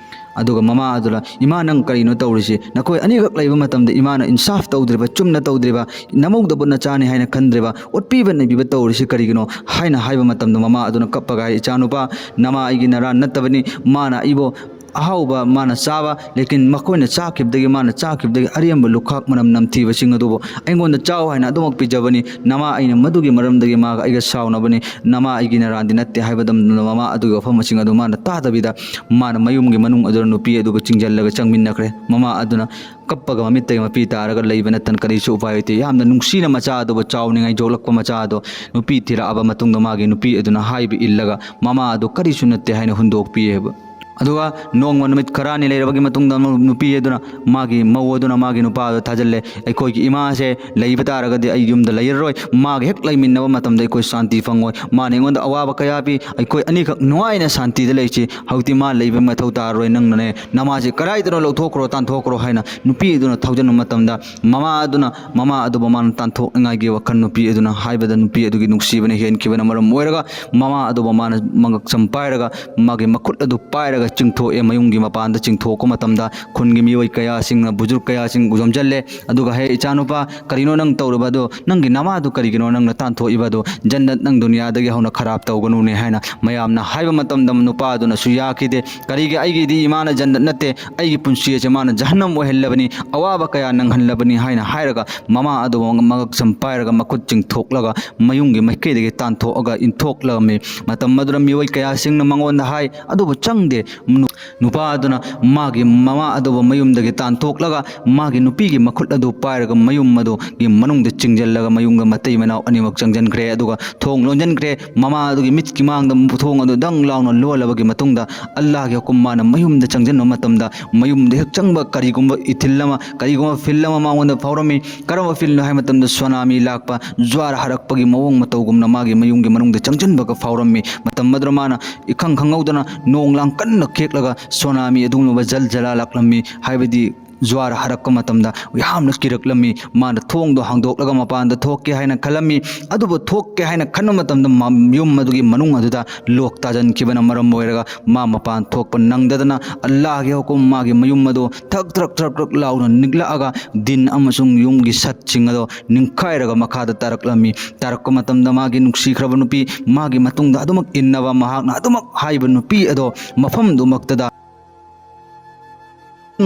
ꯑꯗꯨꯒ ꯃꯃꯥ ꯑꯗꯨꯅ, "ꯏꯃꯥ, ꯅꯪ ꯀꯔꯤꯅꯣ ꯇꯧꯔꯤꯁꯤ? ꯅꯈꯣꯏ ꯑꯅꯤꯈꯛ ꯂꯩꯕ ꯃꯇꯝꯗ ꯏꯃꯥꯅ ꯏꯟꯁꯥꯐ ꯇꯧꯗ꯭ꯔꯤꯕ, ꯆꯨꯝꯅ ꯇꯧꯗ꯭ꯔꯤꯕ, ꯅꯃꯧꯗꯕꯨ ꯅꯆꯥꯅꯤ ꯍꯥꯏꯅ ꯈꯟꯗ꯭ꯔꯤꯕ, ꯑꯣꯠꯄꯤꯕ ꯅꯩꯕꯤꯕ ꯇꯧꯔꯤꯁꯤ ꯀꯔꯤꯒꯤꯅꯣ?" ꯍꯥꯏꯅ ꯍꯥꯏꯕ ꯃꯇꯝꯗ ꯃꯃꯥ ꯑꯗꯨꯅ ꯀꯞꯄꯒ ꯍꯥꯏ, "ꯏꯆꯥꯅꯨꯄꯥ, ꯅꯃꯥ ꯑꯩꯒꯤ ꯅꯔꯥꯟ ꯅꯠꯇꯕꯅꯤ, ꯃꯥꯅ ꯑꯩꯕꯨ ꯑꯍꯥꯎꯕ ꯃꯥꯅ ꯆꯥꯕ, ꯂꯦꯀꯤꯟ ꯃꯈꯣꯏꯅ ꯆꯥꯈꯤꯕꯗꯒꯤ, ꯃꯥꯅ ꯆꯥꯈꯤꯕꯗꯒꯤ ꯑꯔꯦꯝꯕ ꯂꯨꯈꯥꯛ ꯃꯅꯝ ꯅꯝꯊꯤꯕꯁꯤꯡ ꯑꯗꯨꯕꯨ ꯑꯩꯉꯣꯟꯗ ꯆꯥꯎ ꯍꯥꯏꯅ ꯑꯗꯨꯃꯛ ꯄꯤꯖꯕꯅꯤ꯫ ꯅꯃꯥ ꯑꯩꯅ ꯃꯗꯨꯒꯤ ꯃꯔꯝꯗꯒꯤ ꯃꯥꯒ ꯑꯩꯒ ꯁꯥꯎꯅꯕꯅꯤ꯫ ꯅꯃꯥ ꯑꯩꯒꯤ ꯅꯔꯥꯟꯗꯤ ꯅꯠꯇꯦ" ꯍꯥꯏꯕ ꯃꯇꯝꯗ ꯃꯃꯥ ꯑꯗꯨꯒꯤ ꯋꯥꯐꯝꯁꯤꯡ ꯑꯗꯨ ꯃꯥꯅ ꯇꯥꯗꯕꯤꯗ ꯃꯥꯅ ꯃꯌꯨꯝꯒꯤ ꯃꯅꯨꯡ ꯑꯗꯨꯗ ꯅꯨꯄꯤ ꯑꯗꯨꯒ ꯆꯤꯡꯁꯤꯜꯂꯒ ꯆꯪꯃꯤꯟꯅꯈ꯭ꯔꯦ꯫ ꯃꯃꯥ ꯑꯗꯨꯅ ꯀꯞꯄꯒ ꯃꯃꯤꯠꯇꯒꯤ ꯃꯄꯤ ꯇꯥꯔꯒ ꯂꯩꯕ ꯅꯠꯇꯅ ꯀꯔꯤꯁꯨ ꯎꯄꯥꯏ ꯂꯩꯇꯦ꯫ ꯌꯥꯝꯅ ꯅꯨꯡꯁꯤꯅ ꯃꯆꯥ ꯑꯗꯨꯕꯨ ꯆꯥꯎꯅꯤꯡꯉꯥꯏ ꯌꯣꯛꯂꯛꯄ ꯃꯆꯥ ꯑꯗꯣ ꯅꯨꯄꯤ ꯊꯤꯔꯛꯑꯕ ꯃꯇꯨꯡꯗ ꯃꯥꯒꯤ ꯅꯨꯄꯤ ꯑꯗꯨꯅ ꯍꯥꯏꯕ ꯏꯜꯂꯒ ꯃꯃꯥ ꯑꯗꯨ ꯀꯔꯤꯁꯨ ꯅꯠꯇꯦ ꯍꯥꯏꯅ ꯍꯨꯟꯗꯣꯛꯄꯤꯌꯦꯕ꯫ ꯑꯗꯨꯒ ꯅꯣꯡꯃ ꯅꯨꯃꯤꯠ ꯈꯔꯅꯤ ꯂꯩꯔꯕꯒꯤ ꯃꯇꯨꯡꯗ, ꯅꯨꯄꯤ ꯑꯗꯨꯅ, ꯃꯥꯒꯤ ꯃꯧ ꯑꯗꯨꯅ ꯃꯥꯒꯤ ꯅꯨꯄꯥ ꯑꯗꯨ ꯊꯥꯖꯜꯂꯦ, "ꯑꯩꯈꯣꯏꯒꯤ ꯏꯃꯥꯁꯦ ꯂꯩꯕ ꯇꯥꯔꯒꯗꯤ ꯑꯩ ꯌꯨꯝꯗ ꯂꯩꯔꯔꯣꯏ, ꯃꯥꯒ ꯍꯦꯛ ꯂꯩꯃꯤꯟꯅꯕ ꯃꯇꯝꯗ ꯑꯩꯈꯣꯏ ꯁꯥꯟꯇꯤ ꯐꯪꯉꯣꯏ, ꯃꯥꯅ ꯑꯩꯉꯣꯟꯗ ꯑꯋꯥꯕ ꯀꯌꯥ ꯄꯤ, ꯑꯩꯈꯣꯏ ꯑꯅꯤꯈꯛ ꯅꯨꯡꯉꯥꯏꯅ ꯁꯥꯟꯇꯤꯗ ꯂꯩꯁꯤ, ꯍꯧꯖꯤꯛꯇꯤ ꯃꯥ ꯂꯩꯕ ꯃꯊꯧ ꯇꯥꯔꯔꯣꯏ, ꯅꯪꯅꯅꯦ ꯅꯃꯥꯁꯦ ꯀꯗꯥꯏꯗꯅꯣ ꯂꯧꯊꯣꯛꯈ꯭ꯔꯣ, ꯇꯥꯟꯊꯣꯛꯈ꯭ꯔꯣ" ꯍꯥꯏꯅ ꯅꯨꯄꯤ ꯑꯗꯨꯅ ꯊꯧꯖꯟꯕ ꯃꯇꯝꯗ, ꯃꯃꯥ ꯑꯗꯨꯅ ꯃꯃꯥ ꯑꯗꯨꯕꯨ ꯃꯥꯅ ꯇꯥꯟꯊꯣꯛꯅꯤꯡꯉꯥꯏꯒꯤ ꯋꯥꯈꯜ ꯅꯨꯄꯤ ꯑꯗꯨꯅ ꯍꯥꯏꯕꯗ, ꯅꯨꯄꯤ ꯑꯗꯨꯒꯤ ꯅꯨꯡꯁꯤꯕꯅ ꯍꯦꯟꯈꯤꯕꯅ ꯃꯔꯝ ꯑꯣꯏꯔꯒ ꯃꯃꯥ ꯑꯗꯨꯕꯨ ꯃꯥꯅ ꯃꯉꯛꯁꯝ ꯄꯥꯏꯔꯒ ꯃꯥꯒꯤ ꯃꯈꯨꯠ ꯑꯗꯨ ꯄꯥꯏꯔꯒ ꯆꯤꯡꯊꯣꯛꯑꯦ꯫ ꯃꯌꯨꯝꯒꯤ ꯃꯄꯥꯟꯗ ꯆꯤꯡꯊꯣꯛꯄ ꯃꯇꯝꯗ ꯈꯨꯟꯒꯤ ꯃꯤꯑꯣꯏ ꯀꯌꯥꯁꯤꯡꯅ, ꯕꯨꯖꯨꯔ ꯀꯌꯥꯁꯤꯡ ꯌꯣꯝꯁꯤꯜꯂꯦ꯫ ꯑꯗꯨꯒ, "ꯍꯦ ꯏꯆꯥꯅꯨꯄꯥ, ꯀꯔꯤꯅꯣ ꯅꯪ ꯇꯧꯔꯤꯕꯗꯣ? ꯅꯪꯒꯤ ꯅꯃꯥꯗꯨ ꯀꯔꯤꯒꯤꯅꯣ ꯅꯪꯅ ꯇꯥꯟꯊꯣꯛꯏꯕꯗꯣ? ꯖꯟꯅꯠ ꯅꯪ ꯗꯨꯅꯤꯌꯥꯗꯒꯤ ꯍꯧꯅ ꯈꯔꯥꯞ ꯇꯧꯒꯅꯨꯅꯦ" ꯍꯥꯏꯅ ꯃꯌꯥꯝꯅ ꯍꯥꯏꯕ ꯃꯇꯝꯗ ꯅꯨꯄꯥ ꯑꯗꯨꯅꯁꯨ ꯌꯥꯈꯤꯗꯦ꯫ "ꯀꯔꯤꯒꯤ? ꯑꯩꯒꯤꯗꯤ ꯏꯃꯥꯅ ꯖꯟꯅꯠ ꯅꯠꯇꯦ, ꯑꯩꯒꯤ ꯄꯨꯟꯁꯤ ꯑꯁꯦ ꯃꯥꯅ ꯖꯍꯟꯅꯝ ꯑꯣꯏꯍꯜꯂꯕꯅꯤ, ꯑꯋꯥꯕ ꯀꯌꯥ ꯅꯪꯍꯜꯂꯕꯅꯤ" ꯍꯥꯏꯅ ꯍꯥꯏꯔꯒ ꯃꯃꯥ ꯑꯗꯨ ꯃꯉꯛꯁꯝ ꯄꯥꯏꯔꯒ ꯃꯈꯨꯠ ꯆꯤꯡꯊꯣꯛꯂꯒ ꯃꯌꯨꯝꯒꯤ ꯃꯥꯏꯀꯩꯗꯒꯤ ꯇꯥꯟꯊꯣꯛꯑꯒ ꯏꯟꯊꯣꯛꯂꯝꯃꯤ꯫ ꯃꯇꯝ ꯑꯗꯨꯗ ꯃꯤꯑꯣꯏ ꯀꯌꯥꯁꯤꯡꯅ ꯃꯉꯣꯟꯗ ꯍꯥꯏ, ꯑꯗꯨꯕꯨ ꯆꯪꯗꯦ꯫ ꯅꯨ-, ꯅꯨꯄꯥ ꯑꯗꯨꯅ ꯃꯥꯒꯤ ꯃꯃꯥ ꯑꯗꯨꯕꯨ ꯃꯌꯨꯝꯗꯒꯤ ꯇꯥꯟꯊꯣꯛꯂꯒ ꯃꯥꯒꯤ ꯅꯨꯄꯤꯒꯤ ꯃꯈꯨꯠ ꯑꯗꯨ ꯄꯥꯏꯔꯒ ꯃꯌꯨꯝ ꯑꯗꯨꯒꯤ ꯃꯅꯨꯡꯗ ꯆꯤꯡꯁꯤꯜꯂꯒ ꯃꯌꯨꯝꯒꯤ ꯃꯇꯩ ꯃꯅꯥꯎ ꯑꯅꯤꯃꯛ ꯆꯪꯁꯤꯟꯈ꯭ꯔꯦ꯫ ꯑꯗꯨꯒ ꯊꯣꯡ ꯂꯣꯟꯁꯤꯟꯈ꯭ꯔꯦ꯫ ꯃꯃꯥ ꯑꯗꯨꯒꯤ ꯃꯤꯠꯀꯤ ꯃꯥꯡꯗ ꯊꯣꯡ ꯑꯗꯨ ꯗꯪ ꯂꯥꯎꯅ ꯂꯣꯜꯂꯕꯒꯤ ꯃꯇꯨꯡꯗ, ꯑꯜꯂꯥꯍꯒꯤ ꯍꯨꯀꯨꯝ ꯃꯥꯅ ꯃꯌꯨꯝꯗ ꯆꯪꯁꯤꯟꯕ ꯃꯇꯝꯗ, ꯃꯌꯨꯝꯗ ꯍꯦꯛ ꯆꯪꯕ ꯀꯔꯤꯒꯨꯝꯕ ꯏꯊꯤꯜ ꯑꯃ, ꯀꯔꯤꯒꯨꯝꯕ ꯐꯤꯜ ꯑꯃ ꯃꯉꯣꯟꯗ ꯐꯥꯎꯔꯝꯃꯤ꯫ ꯀꯔꯝꯕ ꯐꯤꯜꯅꯣ ꯍꯥꯏꯕ ꯃꯇꯝꯗ, ꯁꯣꯅꯥꯃꯤ ꯂꯥꯛꯄ, ꯖ꯭ꯋꯥꯔ ꯍꯥꯔꯛꯄꯒꯤ ꯃꯑꯣꯡ ꯃꯇꯧꯒꯨꯝꯅ ꯃꯥꯒꯤ ꯃꯌꯨꯝꯒꯤ ꯃꯅꯨꯡꯗ ꯆꯪꯁꯤꯟꯕꯒ ꯐꯥꯎꯔꯝꯃꯤ꯫ ꯃꯇꯝ ꯑꯗꯨꯗ ꯃꯥꯅ ꯏꯈꯪ ꯈꯪꯍꯧꯗꯅ ꯅꯣꯡ ꯂꯥꯡ ꯀꯟꯅ ꯈꯦꯛꯂꯒ ꯁꯣꯅꯥꯃꯤ ꯑꯗꯨꯒꯨꯝꯂꯕ ꯖꯜ ꯖꯂꯥ ꯂꯥꯛꯂꯝꯃꯤ, ꯍꯥꯏꯕꯗꯤ ꯖ꯭ꯋꯥꯔ ꯍꯥꯔꯛꯄ ꯃꯇꯝꯗ ꯌꯥꯝꯅ ꯀꯤꯔꯛꯂꯝꯃꯤ꯫ ꯃꯥꯅ ꯊꯣꯡꯗꯣ ꯍꯥꯡꯗꯣꯛꯂꯒ ꯃꯄꯥꯟꯗ ꯊꯣꯛꯀꯦ ꯍꯥꯏꯅ ꯈꯜꯂꯝꯃꯤ꯫ ꯑꯗꯨꯕꯨ ꯊꯣꯛꯀꯦ ꯍꯥꯏꯅ ꯈꯟꯕ ꯃꯇꯝꯗ ꯃ-, ꯌꯨꯝ ꯑꯗꯨꯒꯤ ꯃꯅꯨꯡ ꯑꯗꯨꯗ ꯂꯣꯛ ꯇꯥꯁꯤꯟꯈꯤꯕꯅ ꯃꯔꯝ ꯑꯣꯏꯔꯒ ꯃꯥ ꯃꯄꯥꯟ ꯊꯣꯛꯄ ꯅꯪꯗꯗꯅ, ꯑꯜꯂꯥꯍꯒꯤ ꯍꯨꯀꯨꯝ ꯃꯥꯒꯤ ꯃꯌꯨꯝ ꯑꯗꯨ ꯊꯛ ꯊ꯭ꯔꯛ ꯊ꯭ꯔꯛ ꯊ꯭ꯔꯛ ꯂꯥꯎꯅ ꯅꯤꯛꯂꯛꯑꯒ ꯗꯤꯟ ꯑꯃꯁꯨꯡ ꯌꯨꯝꯒꯤ ꯁꯠꯁꯤꯡ ꯑꯗꯣ ꯅꯤꯡꯈꯥꯏꯔꯒ ꯃꯈꯥꯗ ꯇꯥꯔꯛꯂꯝꯃꯤ꯫ ꯇꯥꯔꯛꯄ ꯃꯇꯝꯗ ꯃꯥꯒꯤ ꯅꯨꯡꯁꯤꯈ꯭ꯔꯕ ꯅꯨꯄꯤ, ꯃꯥꯒꯤ ꯃꯇꯨꯡꯗ ꯑꯗꯨꯃꯛ ꯏꯟꯅꯕ, ꯃꯍꯥꯛꯅ ꯑꯗꯨꯃꯛ ꯍꯥꯏꯕ ꯅꯨꯄꯤ ꯑꯗꯣ ꯃꯐꯝꯗꯨꯃꯛꯇꯗ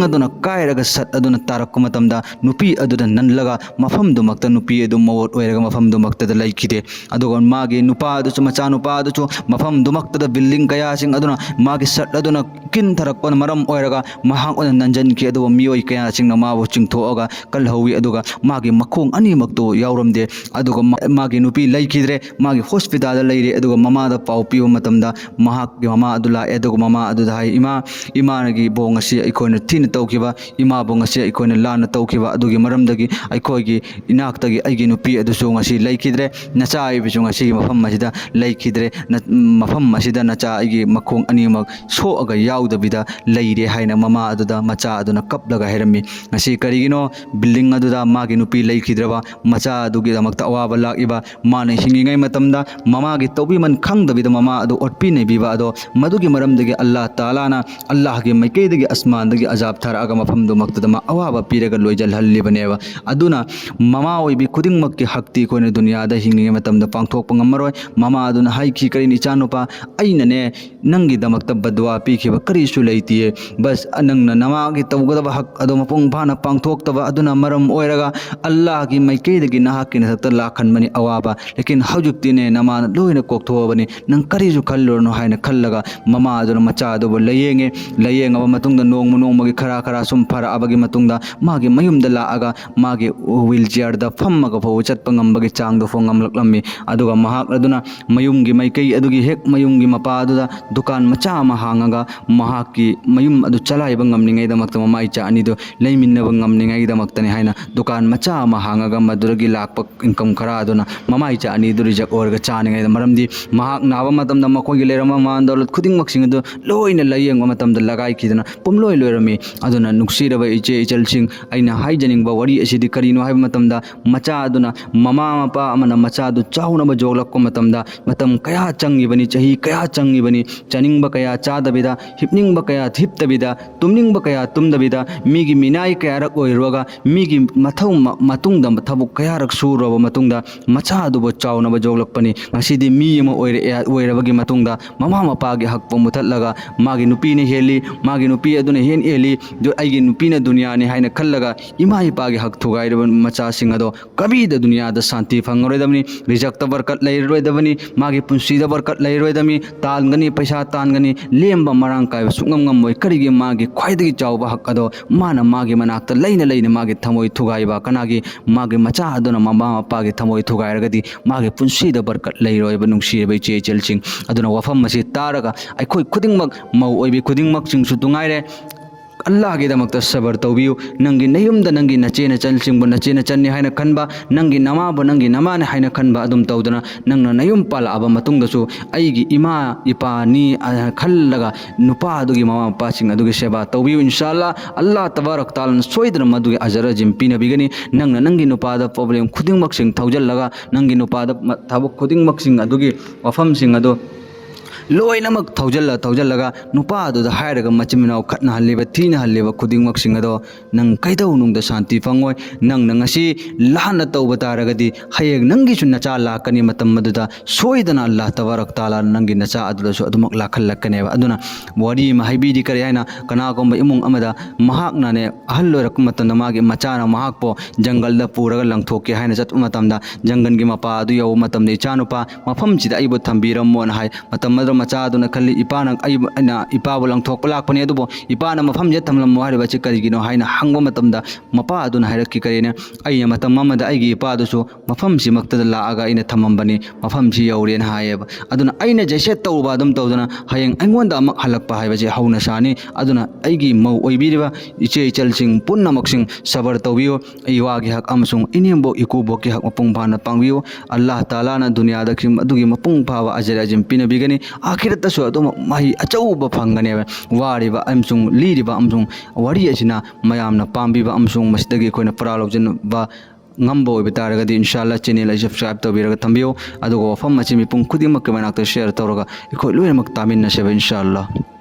ꯑꯗꯨꯅ ꯀꯥꯏꯔꯒ ꯁꯠ ꯑꯗꯨꯅ ꯇꯥꯔꯛꯄ ꯃꯇꯝꯗ ꯅꯨꯄꯤ ꯑꯗꯨꯗ ꯅꯜꯂꯒ ꯃꯐꯝꯗꯨꯃꯛꯇ ꯅꯨꯄꯤ ꯑꯗꯨ ꯃꯣꯠ ꯑꯣꯏꯔꯒ ꯃꯐꯝꯗꯨꯃꯛꯇꯗ ꯂꯩꯈꯤꯗꯦ꯫ ꯑꯗꯨꯒ ꯃꯥꯒꯤ ꯅꯨꯄꯥ ꯑꯗꯨꯁꯨ, ꯃꯆꯥꯅꯨꯄꯥ ꯑꯗꯨꯁꯨ ꯃꯐꯝꯗꯨꯃꯛꯇꯗ building ꯀꯌꯥꯁꯤꯡ ꯑꯗꯨꯅ ꯃꯥꯒꯤ ꯁꯠ ꯑꯗꯨꯅ ꯀꯤꯟꯊꯔꯛꯄꯅ ꯃꯔꯝ ꯑꯣꯏꯔꯒ ꯃꯍꯥꯛ ꯑꯣꯏꯅ ꯅꯟꯖꯟꯈꯤ꯫ ꯑꯗꯨꯕꯨ ꯃꯤꯑꯣꯏ ꯀꯌꯥꯁꯤꯡꯅ ꯃꯥꯕꯨ ꯆꯤꯡꯊꯣꯛꯑꯒ ꯀꯜꯍꯧꯋꯤ꯫ ꯑꯗꯨꯒ ꯃꯥꯒꯤ ꯃꯈꯣꯡ ꯑꯅꯤꯃꯛꯇꯨ ꯌꯥꯎꯔꯝꯗꯦ꯫ ꯑꯗꯨꯒ ꯃꯥ-, ꯃꯥꯒꯤ ꯅꯨꯄꯤ ꯂꯩꯈꯤꯗ꯭ꯔꯦ꯫ ꯃꯥꯒꯤ hospitalꯗ ꯂꯩꯔꯦ꯫ ꯑꯗꯨꯒ ꯃꯃꯥꯗ ꯄꯥꯎ ꯄꯤꯕ ꯃꯇꯝꯗ ꯃꯍꯥꯛꯀꯤ ꯃꯃꯥ ꯑꯗꯨ ꯂꯥꯛꯑꯦ꯫ ꯑꯗꯨꯒ ꯃꯃꯥ ꯑꯗꯨꯗ ꯍꯥꯏ, "ꯏꯃꯥ, ꯏꯃꯥꯒꯤ ꯕꯣꯡ ꯑꯁꯤ ꯑꯩꯈꯣꯏꯅ ꯊꯤꯅ ꯇꯧꯈꯤꯕ, ꯏꯃꯥꯕꯨ ꯉꯁꯤ ꯑꯩꯈꯣꯏꯅ ꯂꯥꯟꯅ ꯇꯧꯈꯤꯕ ꯑꯗꯨꯒꯤ ꯃꯔꯝꯗꯒꯤ ꯑꯩꯈꯣꯏꯒꯤ ꯏꯅꯥꯛꯇꯒꯤ ꯑꯩꯒꯤ ꯅꯨꯄꯤ ꯑꯗꯨꯁꯨ ꯉꯁꯤ ꯂꯩꯈꯤꯗ꯭ꯔꯦ, ꯅꯆꯥ ꯍꯥꯏꯕꯁꯨ ꯉꯁꯤꯒꯤ ꯃꯐꯝ ꯑꯁꯤꯗ ꯂꯩꯈꯤꯗ꯭ꯔꯦ, ꯅ-, ꯃꯐꯝ ꯑꯁꯤꯗ ꯅꯆꯥ ꯑꯩꯒꯤ ꯃꯈꯣꯡ ꯑꯅꯤꯃꯛ ꯁꯣꯛꯑꯒ ꯌꯥꯎꯗꯕꯤꯗ ꯂꯩꯔꯦ" ꯍꯥꯏꯅ ꯃꯃꯥ ꯑꯗꯨꯗ ꯃꯆꯥ ꯑꯗꯨꯅ ꯀꯞꯂꯒ ꯍꯥꯏꯔꯝꯃꯤ꯫ ꯉꯁꯤ ꯀꯔꯤꯒꯤꯅꯣ building ꯑꯗꯨꯗ ꯃꯥꯒꯤ ꯅꯨꯄꯤ ꯂꯩꯈꯤꯗ꯭ꯔꯕ ꯃꯆꯥ ꯑꯗꯨꯒꯤꯗꯃꯛꯇ ꯑꯋꯥꯕ ꯂꯥꯛꯏꯕ? ꯃꯥꯅ ꯍꯤꯡꯉꯤꯉꯩ ꯃꯇꯝꯗ ꯃꯃꯥꯒꯤ ꯇꯧꯕꯤꯃꯜ ꯈꯪꯗꯕꯤꯗ ꯃꯃꯥ ꯑꯗꯨ ꯑꯣꯠꯄꯤ ꯅꯩꯕꯤꯕ ꯑꯗꯣ, ꯃꯗꯨꯒꯤ ꯃꯔꯝꯗꯒꯤ ꯑꯜꯂꯥꯍ ꯇꯥꯂꯥꯅ ꯑꯜꯂꯥꯍꯒꯤ ꯃꯥꯏꯀꯩꯗꯒꯤ ꯑꯁꯃꯥꯟꯗꯒꯤ ꯑꯖꯥꯕ ꯊꯥꯔꯛꯑꯒ ꯃꯐꯝꯗꯨꯃꯛꯇꯗ ꯃꯥ ꯑꯋꯥꯕ ꯄꯤꯔꯒ ꯂꯣꯏꯖꯜꯍꯜꯂꯤꯕꯅꯦꯕ꯫ ꯑꯗꯨꯅ ꯃꯃꯥ ꯑꯣꯏꯕꯤ ꯈꯨꯗꯤꯡꯃꯛꯀꯤ ꯍꯛꯇꯤ ꯑꯩꯈꯣꯏꯅ ꯗꯨꯅꯤꯌꯥꯗ ꯍꯤꯡꯉꯤꯉꯩ ꯃꯇꯝꯗ ꯄꯥꯡꯊꯣꯛꯄ ꯉꯝꯃꯔꯣꯏ꯫ ꯃꯃꯥ ꯑꯗꯨꯅ ꯍꯥꯏꯈꯤ, "ꯀꯔꯤꯅꯣ ꯏꯆꯥꯅꯨꯄꯥ, ꯑꯩꯅꯅꯦ ꯅꯪꯒꯤꯗꯃꯛꯇ ꯕꯗꯋꯥ ꯄꯤꯈꯤꯕ ꯀꯔꯤꯁꯨ ꯂꯩꯇꯤꯌꯦ꯫ ꯕꯁ ꯅꯪꯅ ꯅꯃꯥꯒꯤ ꯇꯧꯒꯗꯕ ꯍꯛ ꯑꯗꯣ ꯃꯄꯨꯡ ꯐꯥꯅ ꯄꯥꯡꯊꯣꯛꯇꯕ ꯑꯗꯨꯅ ꯃꯔꯝ ꯑꯣꯏꯔꯒ ꯑꯜꯂꯥꯍꯒꯤ ꯃꯥꯏꯀꯩꯗꯒꯤ ꯅꯍꯥꯛꯀꯤ ꯅꯊꯛꯇ ꯂꯥꯛꯍꯟꯕꯅꯤ ꯑꯋꯥꯕ꯫ ꯂꯦꯀꯤꯟ ꯍꯧꯖꯤꯛꯇꯤꯅꯦ ꯅꯃꯥꯅ ꯂꯣꯏꯅ ꯀꯣꯛꯊꯣꯛꯑꯕꯅꯤ, ꯅꯪ ꯀꯔꯤꯁꯨ ꯈꯜꯂꯨꯔꯅꯨ" ꯍꯥꯏꯅ ꯈꯜꯂꯒ ꯃꯃꯥ ꯑꯗꯨꯅ ꯃꯆꯥ ꯑꯗꯨꯕꯨ ꯂꯥꯌꯦꯡꯉꯦ꯫ ꯂꯥꯌꯦꯡꯉꯕ ꯃꯇꯨꯡꯗ ꯅꯣꯡꯃ ꯅꯣꯡꯃꯒꯤ ꯈꯔ ꯈꯔ ꯁꯨꯝ ꯐꯔꯛꯑꯕꯒꯤ ꯃꯇꯨꯡꯗ ꯃꯥꯒꯤ ꯃꯌꯨꯝꯗ ꯂꯥꯛꯑꯒ ꯃꯥꯒꯤ wheelchairꯗ ꯐꯝꯃꯒ ꯐꯥꯎꯕ ꯆꯠꯄ ꯉꯝꯕꯒꯤ ꯆꯥꯡꯗꯨ ꯐꯥꯎ ꯉꯝꯂꯛꯂꯝꯃꯤ꯫ ꯑꯗꯨꯒ ꯃꯍꯥꯛ ꯑꯗꯨꯅ ꯃꯌꯨꯝꯒꯤ ꯃꯥꯏꯀꯩ ꯑꯗꯨꯒꯤ ꯍꯦꯛ ꯃꯌꯨꯝꯒꯤ ꯃꯄꯥ ꯑꯗꯨꯗ ꯗꯨꯀꯥꯟ ꯃꯆꯥ ꯑꯃ ꯍꯥꯡꯉꯒ ꯃꯍꯥꯛꯀꯤ ꯃꯌꯨꯝ ꯑꯗꯨ ꯆꯂꯥꯏꯕ ꯉꯝꯅꯤꯡꯉꯥꯏꯗꯃꯛꯇ, ꯃꯃꯥ ꯏꯆꯥ ꯑꯅꯤꯗꯨ ꯂꯩꯃꯤꯟꯅꯕ ꯉꯝꯅꯤꯡꯉꯥꯏꯒꯤꯗꯃꯛꯇꯅꯤ ꯍꯥꯏꯅ ꯗꯨꯀꯥꯟ ꯃꯆꯥ ꯑꯃ ꯍꯥꯡꯉꯒ ꯃꯗꯨꯗꯒꯤ ꯂꯥꯛꯄ income ꯈꯔ ꯑꯗꯨꯅ ꯃꯃꯥ ꯏꯆꯥ ꯑꯅꯤꯗꯨ ꯔꯤꯖꯛ ꯑꯣꯏꯔꯒ ꯆꯥꯅꯤꯡꯉꯥꯏꯗ, ꯃꯔꯝꯗꯤ ꯃꯍꯥꯛ ꯅꯥꯕ ꯃꯇꯝꯗ ꯃꯈꯣꯏꯒꯤ ꯂꯩꯔꯝꯕ ꯃꯥꯟ ꯗꯧꯂꯠ ꯈꯨꯗꯤꯡꯃꯛꯁꯤꯡ ꯑꯗꯨ ꯂꯣꯏꯅ ꯂꯥꯏꯌꯦꯡꯕ ꯃꯇꯝꯗ ꯂꯒꯥꯏꯈꯤꯗꯅ ꯄꯨꯝꯂꯣꯏ ꯂꯣꯏꯔꯝꯃꯤ꯫ ꯑꯗꯨꯅ ꯅꯨꯡꯁꯤꯔꯕ ꯏꯆꯦ ꯏꯆꯜꯁꯤꯡ, ꯑꯩꯅ ꯍꯥꯏꯖꯅꯤꯡꯕ ꯋꯥꯔꯤ ꯑꯁꯤꯗꯤ ꯀꯔꯤꯅꯣ ꯍꯥꯏꯕ ꯃꯇꯝꯗ, ꯃꯆꯥ ꯑꯗꯨꯅ, ꯃꯃꯥ ꯃꯄꯥ ꯑꯃꯅ ꯃꯆꯥꯗꯨ ꯆꯥꯎꯅꯕ ꯌꯣꯛꯂꯛꯄ ꯃꯇꯝꯗ ꯃꯇꯝ ꯀꯌꯥ ꯆꯪꯉꯤꯕꯅꯤ, ꯆꯍꯤ ꯀꯌꯥ ꯆꯪꯉꯤꯕꯅꯤ, ꯆꯥꯅꯤꯡꯕ ꯀꯌꯥ ꯆꯥꯗꯕꯤꯗ, ꯍꯤꯞꯅꯤꯡꯕ ꯀꯌꯥ ꯍꯤꯞꯇꯕꯤꯗ, ꯇꯨꯝꯅꯤꯡꯕ ꯀꯌꯥ ꯇꯨꯝꯗꯕꯤꯗ, ꯃꯤꯒꯤ ꯃꯤꯅꯥꯏ ꯀꯌꯥꯔꯛ ꯑꯣꯏꯔꯨꯔꯒ, ꯃꯤꯒꯤ ꯃꯊꯧ ꯃ-, ꯃꯇꯨꯡꯗ ꯊꯕꯛ ꯀꯌꯥꯔꯛ ꯁꯨꯔꯨꯔꯕ ꯃꯇꯨꯡꯗ ꯃꯆꯥ ꯑꯗꯨꯕꯨ ꯆꯥꯎꯅꯕ ꯌꯣꯛꯂꯛꯄꯅꯤ꯫ ꯉꯁꯤꯗꯤ ꯃꯤ ꯑꯃ ꯑꯣꯏꯔꯛꯑꯦ, ꯑꯣꯏꯔꯕꯒꯤ ꯃꯇꯨꯡꯗ ꯃꯃꯥ ꯃꯄꯥꯒꯤ ꯍꯛꯄꯨ ꯃꯨꯊꯠꯂꯒ ꯃꯥꯒꯤ ꯅꯨꯄꯤꯅ ꯍꯦꯜꯂꯤ, ꯃꯥꯒꯤ ꯅꯨꯄꯤ ꯑꯗꯨꯅ ꯍꯦꯟ ꯍꯦꯜꯂꯤ, ꯑꯗꯨ ꯑꯩꯒꯤ ꯅꯨꯄꯤꯅ ꯗꯨꯅꯤꯌꯥꯅꯤ ꯍꯥꯏꯅ ꯈꯜꯂꯒ ꯏꯃꯥ ꯏꯄꯥꯒꯤ ꯍꯛ ꯊꯨꯒꯥꯏꯔꯤꯕ ꯃꯆꯥꯁꯤꯡ ꯑꯗꯣ ꯀꯕꯤꯗ ꯗꯨꯅꯤꯌꯥꯗ ꯁꯥꯟꯇꯤ ꯐꯪꯉꯔꯣꯏꯗꯕꯅꯤ, ꯔꯤꯖꯛꯇ ꯕꯔꯀꯠ ꯂꯩꯔꯔꯣꯏꯗꯕꯅꯤ, ꯃꯥꯒꯤ ꯄꯨꯟꯁꯤꯗ ꯕꯔꯀꯠ ꯂꯩꯔꯔꯣꯏꯗꯕꯅꯤ, ꯇꯥꯟꯒꯅꯤ, ꯄꯩꯁꯥ ꯇꯥꯟꯒꯅꯤ, ꯂꯦꯝꯕ ꯃꯔꯥꯡ ꯀꯥꯏꯕ ꯁꯨꯡꯉꯝ ꯉꯝꯃꯣꯏ꯫ ꯀꯔꯤꯒꯤ? ꯃꯥꯒꯤ ꯈ꯭ꯋꯥꯏꯗꯒꯤ ꯆꯥꯎꯕ ꯍꯛ ꯑꯗꯣ ꯃꯥꯅ ꯃꯥꯒꯤ ꯃꯅꯥꯛꯇ ꯂꯩꯅ ꯂꯩꯅ ꯃꯥꯒꯤ ꯊꯃꯣꯏ ꯊꯨꯒꯥꯏꯕ, ꯀꯅꯥꯒꯤ? ꯃꯥꯒꯤ ꯃꯆꯥ ꯑꯗꯨꯅ ꯃꯃꯥ ꯃꯄꯥꯒꯤ ꯊꯃꯣꯏ ꯊꯨꯒꯥꯏꯔꯒꯗꯤ ꯃꯥꯒꯤ ꯄꯨꯟꯁꯤꯗ ꯕꯔꯀꯠ ꯂꯩꯔꯣꯏꯕ, ꯅꯨꯡꯁꯤꯔꯕ ꯏꯆꯦ ꯏꯆꯜꯁꯤꯡ꯫ ꯑꯗꯨꯅ ꯋꯥꯐꯝ ꯑꯁꯤ ꯇꯥꯔꯒ ꯑꯩꯈꯣꯏ ꯈꯨꯗꯤꯡꯃꯛ, ꯃꯧ ꯑꯣꯏꯕꯤ ꯈꯨꯗꯤꯡꯃꯛꯁꯤꯡꯁꯨ ꯇꯨꯉꯥꯏꯔꯦ, ꯑꯜꯂꯥꯍꯒꯤꯗꯃꯛꯇ ꯁꯕꯔ ꯇꯧꯕꯤꯌꯨ꯫ ꯅꯪꯒꯤ ꯅꯌꯨꯝꯗ ꯅꯪꯒꯤ ꯅꯆꯦ ꯅꯆꯟꯁꯤꯡꯕꯨ ꯅꯆꯦ ꯅꯆꯟꯅꯤ ꯍꯥꯏꯅ ꯈꯟꯕ, ꯅꯪꯒꯤ ꯅꯃꯥꯕꯨ ꯅꯪꯒꯤ ꯅꯃꯥꯅꯤ ꯍꯥꯏꯅ ꯈꯟꯕ, ꯑꯗꯨꯝ ꯇꯧꯗꯅ ꯅꯪꯅ ꯅꯌꯨꯝ ꯄꯥꯜꯂꯛꯑꯕ ꯃꯇꯨꯡꯗꯁꯨ ꯑꯩꯒꯤ ꯏꯃꯥ ꯏꯄꯥꯅꯤ ꯍꯥꯏꯅ ꯈꯜꯂꯒ ꯅꯨꯄꯥ ꯑꯗꯨꯒꯤ ꯃꯃꯥ ꯃꯄꯥꯁꯤꯡ ꯑꯗꯨꯒꯤ ꯁꯦꯕꯥ ꯇꯧꯕꯤꯌꯨ꯫ ꯏꯟꯁꯥ ꯑꯜꯂꯥ, ꯑꯜꯂꯥꯍ ꯇꯕꯥꯔꯛ ꯇꯥꯂꯥꯅ ꯁꯣꯏꯗꯅ ꯃꯗꯨꯒꯤ ꯑꯖꯔ ꯑꯖꯤꯝ ꯄꯤꯅꯕꯤꯒꯅꯤ꯫ ꯅꯪꯅ ꯅꯪꯒꯤ ꯅꯨꯄꯥꯗ ꯄ꯭ꯔꯣꯕ꯭ꯂꯦꯝ ꯈꯨꯗꯤꯡꯃꯛꯁꯤꯡ ꯊꯧꯖꯤꯜꯂꯒ, ꯅꯪꯒꯤ ꯅꯨꯄꯥꯗ ꯃ-, ꯊꯕꯛ ꯈꯨꯗꯤꯡꯃꯛꯁꯤꯡ ꯑꯗꯨꯒꯤ ꯋꯥꯐꯝꯁꯤꯡ ꯑꯗꯨ ꯂꯣꯏꯅꯃꯛ ꯊꯧꯖꯤꯜꯂ ꯊꯧꯖꯤꯜꯂꯒ ꯅꯨꯄꯥ ꯑꯗꯨꯗ ꯍꯥꯏꯔꯒ ꯃꯆꯤꯟ ꯃꯅꯥꯎ ꯈꯠꯅꯍꯜꯂꯤꯕ, ꯊꯤꯅꯍꯜꯂꯤꯕ ꯈꯨꯗꯤꯡꯃꯛꯁꯤꯡ ꯑꯗꯣ ꯅꯪ ꯀꯩꯗꯧꯅꯨꯡꯗ ꯁꯥꯟꯇꯤ ꯐꯪꯉꯣꯏ꯫ ꯅꯪꯅ ꯉꯁꯤ ꯂꯥꯟꯅ ꯇꯧꯕ ꯇꯥꯔꯒꯗꯤ ꯍꯌꯦꯡ ꯅꯪꯒꯤꯁꯨ ꯅꯆꯥ ꯂꯥꯛꯀꯅꯤ꯫ ꯃꯇꯝ ꯑꯗꯨꯗ ꯁꯣꯏꯗꯅ ꯑꯜꯂꯥꯍ ꯇꯕꯥꯔꯛ ꯇꯥꯂꯥꯅ ꯅꯪꯒꯤ ꯅꯆꯥ ꯑꯗꯨꯗꯁꯨ ꯑꯗꯨꯃꯛ ꯂꯥꯛꯍꯜꯂꯛꯀꯅꯦꯕ꯫ ꯑꯗꯨꯅ ꯋꯥꯔꯤ ꯑꯃ ꯍꯥꯏꯕꯤꯔꯤ, ꯀꯔꯤ ꯍꯥꯏꯅ, ꯀꯅꯥꯒꯨꯝꯕ ꯏꯃꯨꯡ ꯑꯃꯗ ꯃꯍꯥꯛꯅꯅꯦ ꯑꯍꯜ ꯑꯣꯏꯔꯛꯄ ꯃꯇꯝꯗ ꯃꯥꯒꯤ ꯃꯆꯥꯅ ꯃꯍꯥꯛꯄꯨ ꯖꯪꯒꯜꯗ ꯄꯨꯔꯒ ꯂꯪꯊꯣꯛꯀꯦ ꯍꯥꯏꯅ ꯆꯠꯄ ꯃꯇꯝꯗ ꯖꯪꯒꯜꯒꯤ ꯃꯄꯥ ꯑꯗꯨ ꯌꯧꯕ ꯃꯇꯝꯗ, "ꯏꯆꯥꯅꯨꯄꯥ, ꯃꯐꯝꯁꯤꯗ ꯑꯩꯕꯨ ꯊꯝꯕꯤꯔꯝꯃꯣꯅ" ꯍꯥꯏ꯫ ꯃꯇꯝ ꯑꯗꯨꯗ ꯃꯆꯥ ꯑꯗꯨꯅ ꯈꯜꯂꯤ, "ꯏꯄꯥꯅ ꯑꯩꯕꯨ, ꯑꯩꯅ ꯏꯄꯥꯕꯨ ꯂꯪꯊꯣꯛꯄ ꯂꯥꯛꯄꯅꯤ, ꯑꯗꯨꯕꯨ ꯏꯄꯥꯅ ꯃꯐꯝꯁꯤꯗ ꯊꯝꯂꯝꯃꯣ ꯍꯥꯏꯔꯤꯕ ꯑꯁꯤ ꯀꯔꯤꯒꯤꯅꯣ?" ꯍꯥꯏꯅ ꯍꯪꯕ ꯃꯇꯝꯗ ꯃꯄꯥ ꯑꯗꯨꯅ ꯍꯥꯏꯔꯛꯈꯤ, ꯀꯔꯤꯅ, "ꯑꯩꯅ ꯃꯇꯝ ꯑꯃꯗ ꯑꯩꯒꯤ ꯏꯄꯥꯗꯨꯁꯨ ꯃꯐꯝꯁꯤꯃꯛꯇꯗ ꯂꯥꯛꯑꯒ ꯑꯩꯅ ꯊꯝꯃꯝꯕꯅꯤ, ꯃꯐꯝꯁꯤ ꯌꯧꯔꯦꯅ ꯍꯥꯏꯌꯦꯕ꯫ ꯑꯗꯨꯅ ꯑꯩꯅ ꯖꯦꯁꯦꯠ ꯇꯧꯕ ꯑꯗꯨꯝ ꯇꯧꯗꯅ ꯍꯌꯦꯡ ꯑꯩꯉꯣꯟꯗ ꯑꯃꯨꯛ ꯍꯜꯂꯛꯄ ꯍꯥꯏꯕꯁꯤ ꯍꯧꯅ ꯁꯥꯅꯤ꯫ ꯑꯗꯨꯅ ꯑꯩꯒꯤ ꯃꯧ ꯑꯣꯏꯕꯤꯔꯤꯕ ꯏꯆꯦ ꯏꯆꯜꯁꯤꯡ ꯄꯨꯝꯅꯃꯛꯁꯤꯡ ꯁꯕꯔ ꯇꯧꯕꯤꯌꯨ꯫ ꯏꯋꯥꯒꯤ ꯍꯛ ꯑꯃꯁꯨꯡ ꯏꯅꯦꯝꯕꯣꯛ ꯏꯀꯨꯕꯣꯛꯀꯤ ꯍꯛ ꯃꯄꯨꯡ ꯐꯥꯅ ꯄꯥꯡꯕꯤꯌꯨ꯫ ꯑꯜꯂꯥꯍ ꯇꯥꯂꯥꯅ ꯗꯨꯅꯤꯌꯥꯗ ꯈꯤꯝ-, ꯑꯗꯨꯒꯤ ꯃꯄꯨꯡ ꯐꯥꯕ ꯑꯖꯔ ꯑꯖꯤꯝ ꯄꯤꯅꯕꯤꯒꯅꯤ꯫ ꯑꯥꯈꯤꯔꯠꯇꯁꯨ ꯑꯗꯨꯃꯛ ꯃꯍꯩ ꯑꯆꯧꯕ ꯐꯪꯒꯅꯦꯕ꯫ ꯋꯥꯔꯤꯕ ꯑꯃꯁꯨꯡ ꯂꯤꯔꯤꯕ ꯑꯃꯁꯨꯡ ꯋꯥꯔꯤ ꯑꯁꯤꯅ ꯃꯌꯥꯝꯅ ꯄꯥꯝꯕꯤꯕ ꯑꯃꯁꯨꯡ ꯃꯁꯤꯗꯒꯤ ꯑꯩꯈꯣꯏꯅ ꯄꯔꯥ ꯂꯧꯖꯅꯕ ꯉꯝꯕ ꯑꯣꯏꯕ ꯇꯥꯔꯒꯗꯤ, ꯏꯟꯁꯥ ꯑꯜꯂꯥꯍ, ꯆꯦꯅꯦꯜ ꯑꯁꯤ subscribe ꯇꯧꯕꯤꯔꯒ ꯊꯝꯕꯤꯌꯨ꯫ ꯑꯗꯨꯒ ꯋꯥꯐꯝ ꯑꯁꯤ ꯃꯤꯄꯨꯝ ꯈꯨꯗꯤꯡꯃꯛꯀꯤ ꯃꯅꯥꯛꯇ share ꯇꯧꯔꯒ ꯑꯩꯈꯣꯏ ꯂꯣꯏꯅꯃꯛ ꯇꯥꯃꯤꯟꯅꯁꯦꯕ, ꯏꯟꯁꯥ ꯑꯜꯂꯥꯍ꯫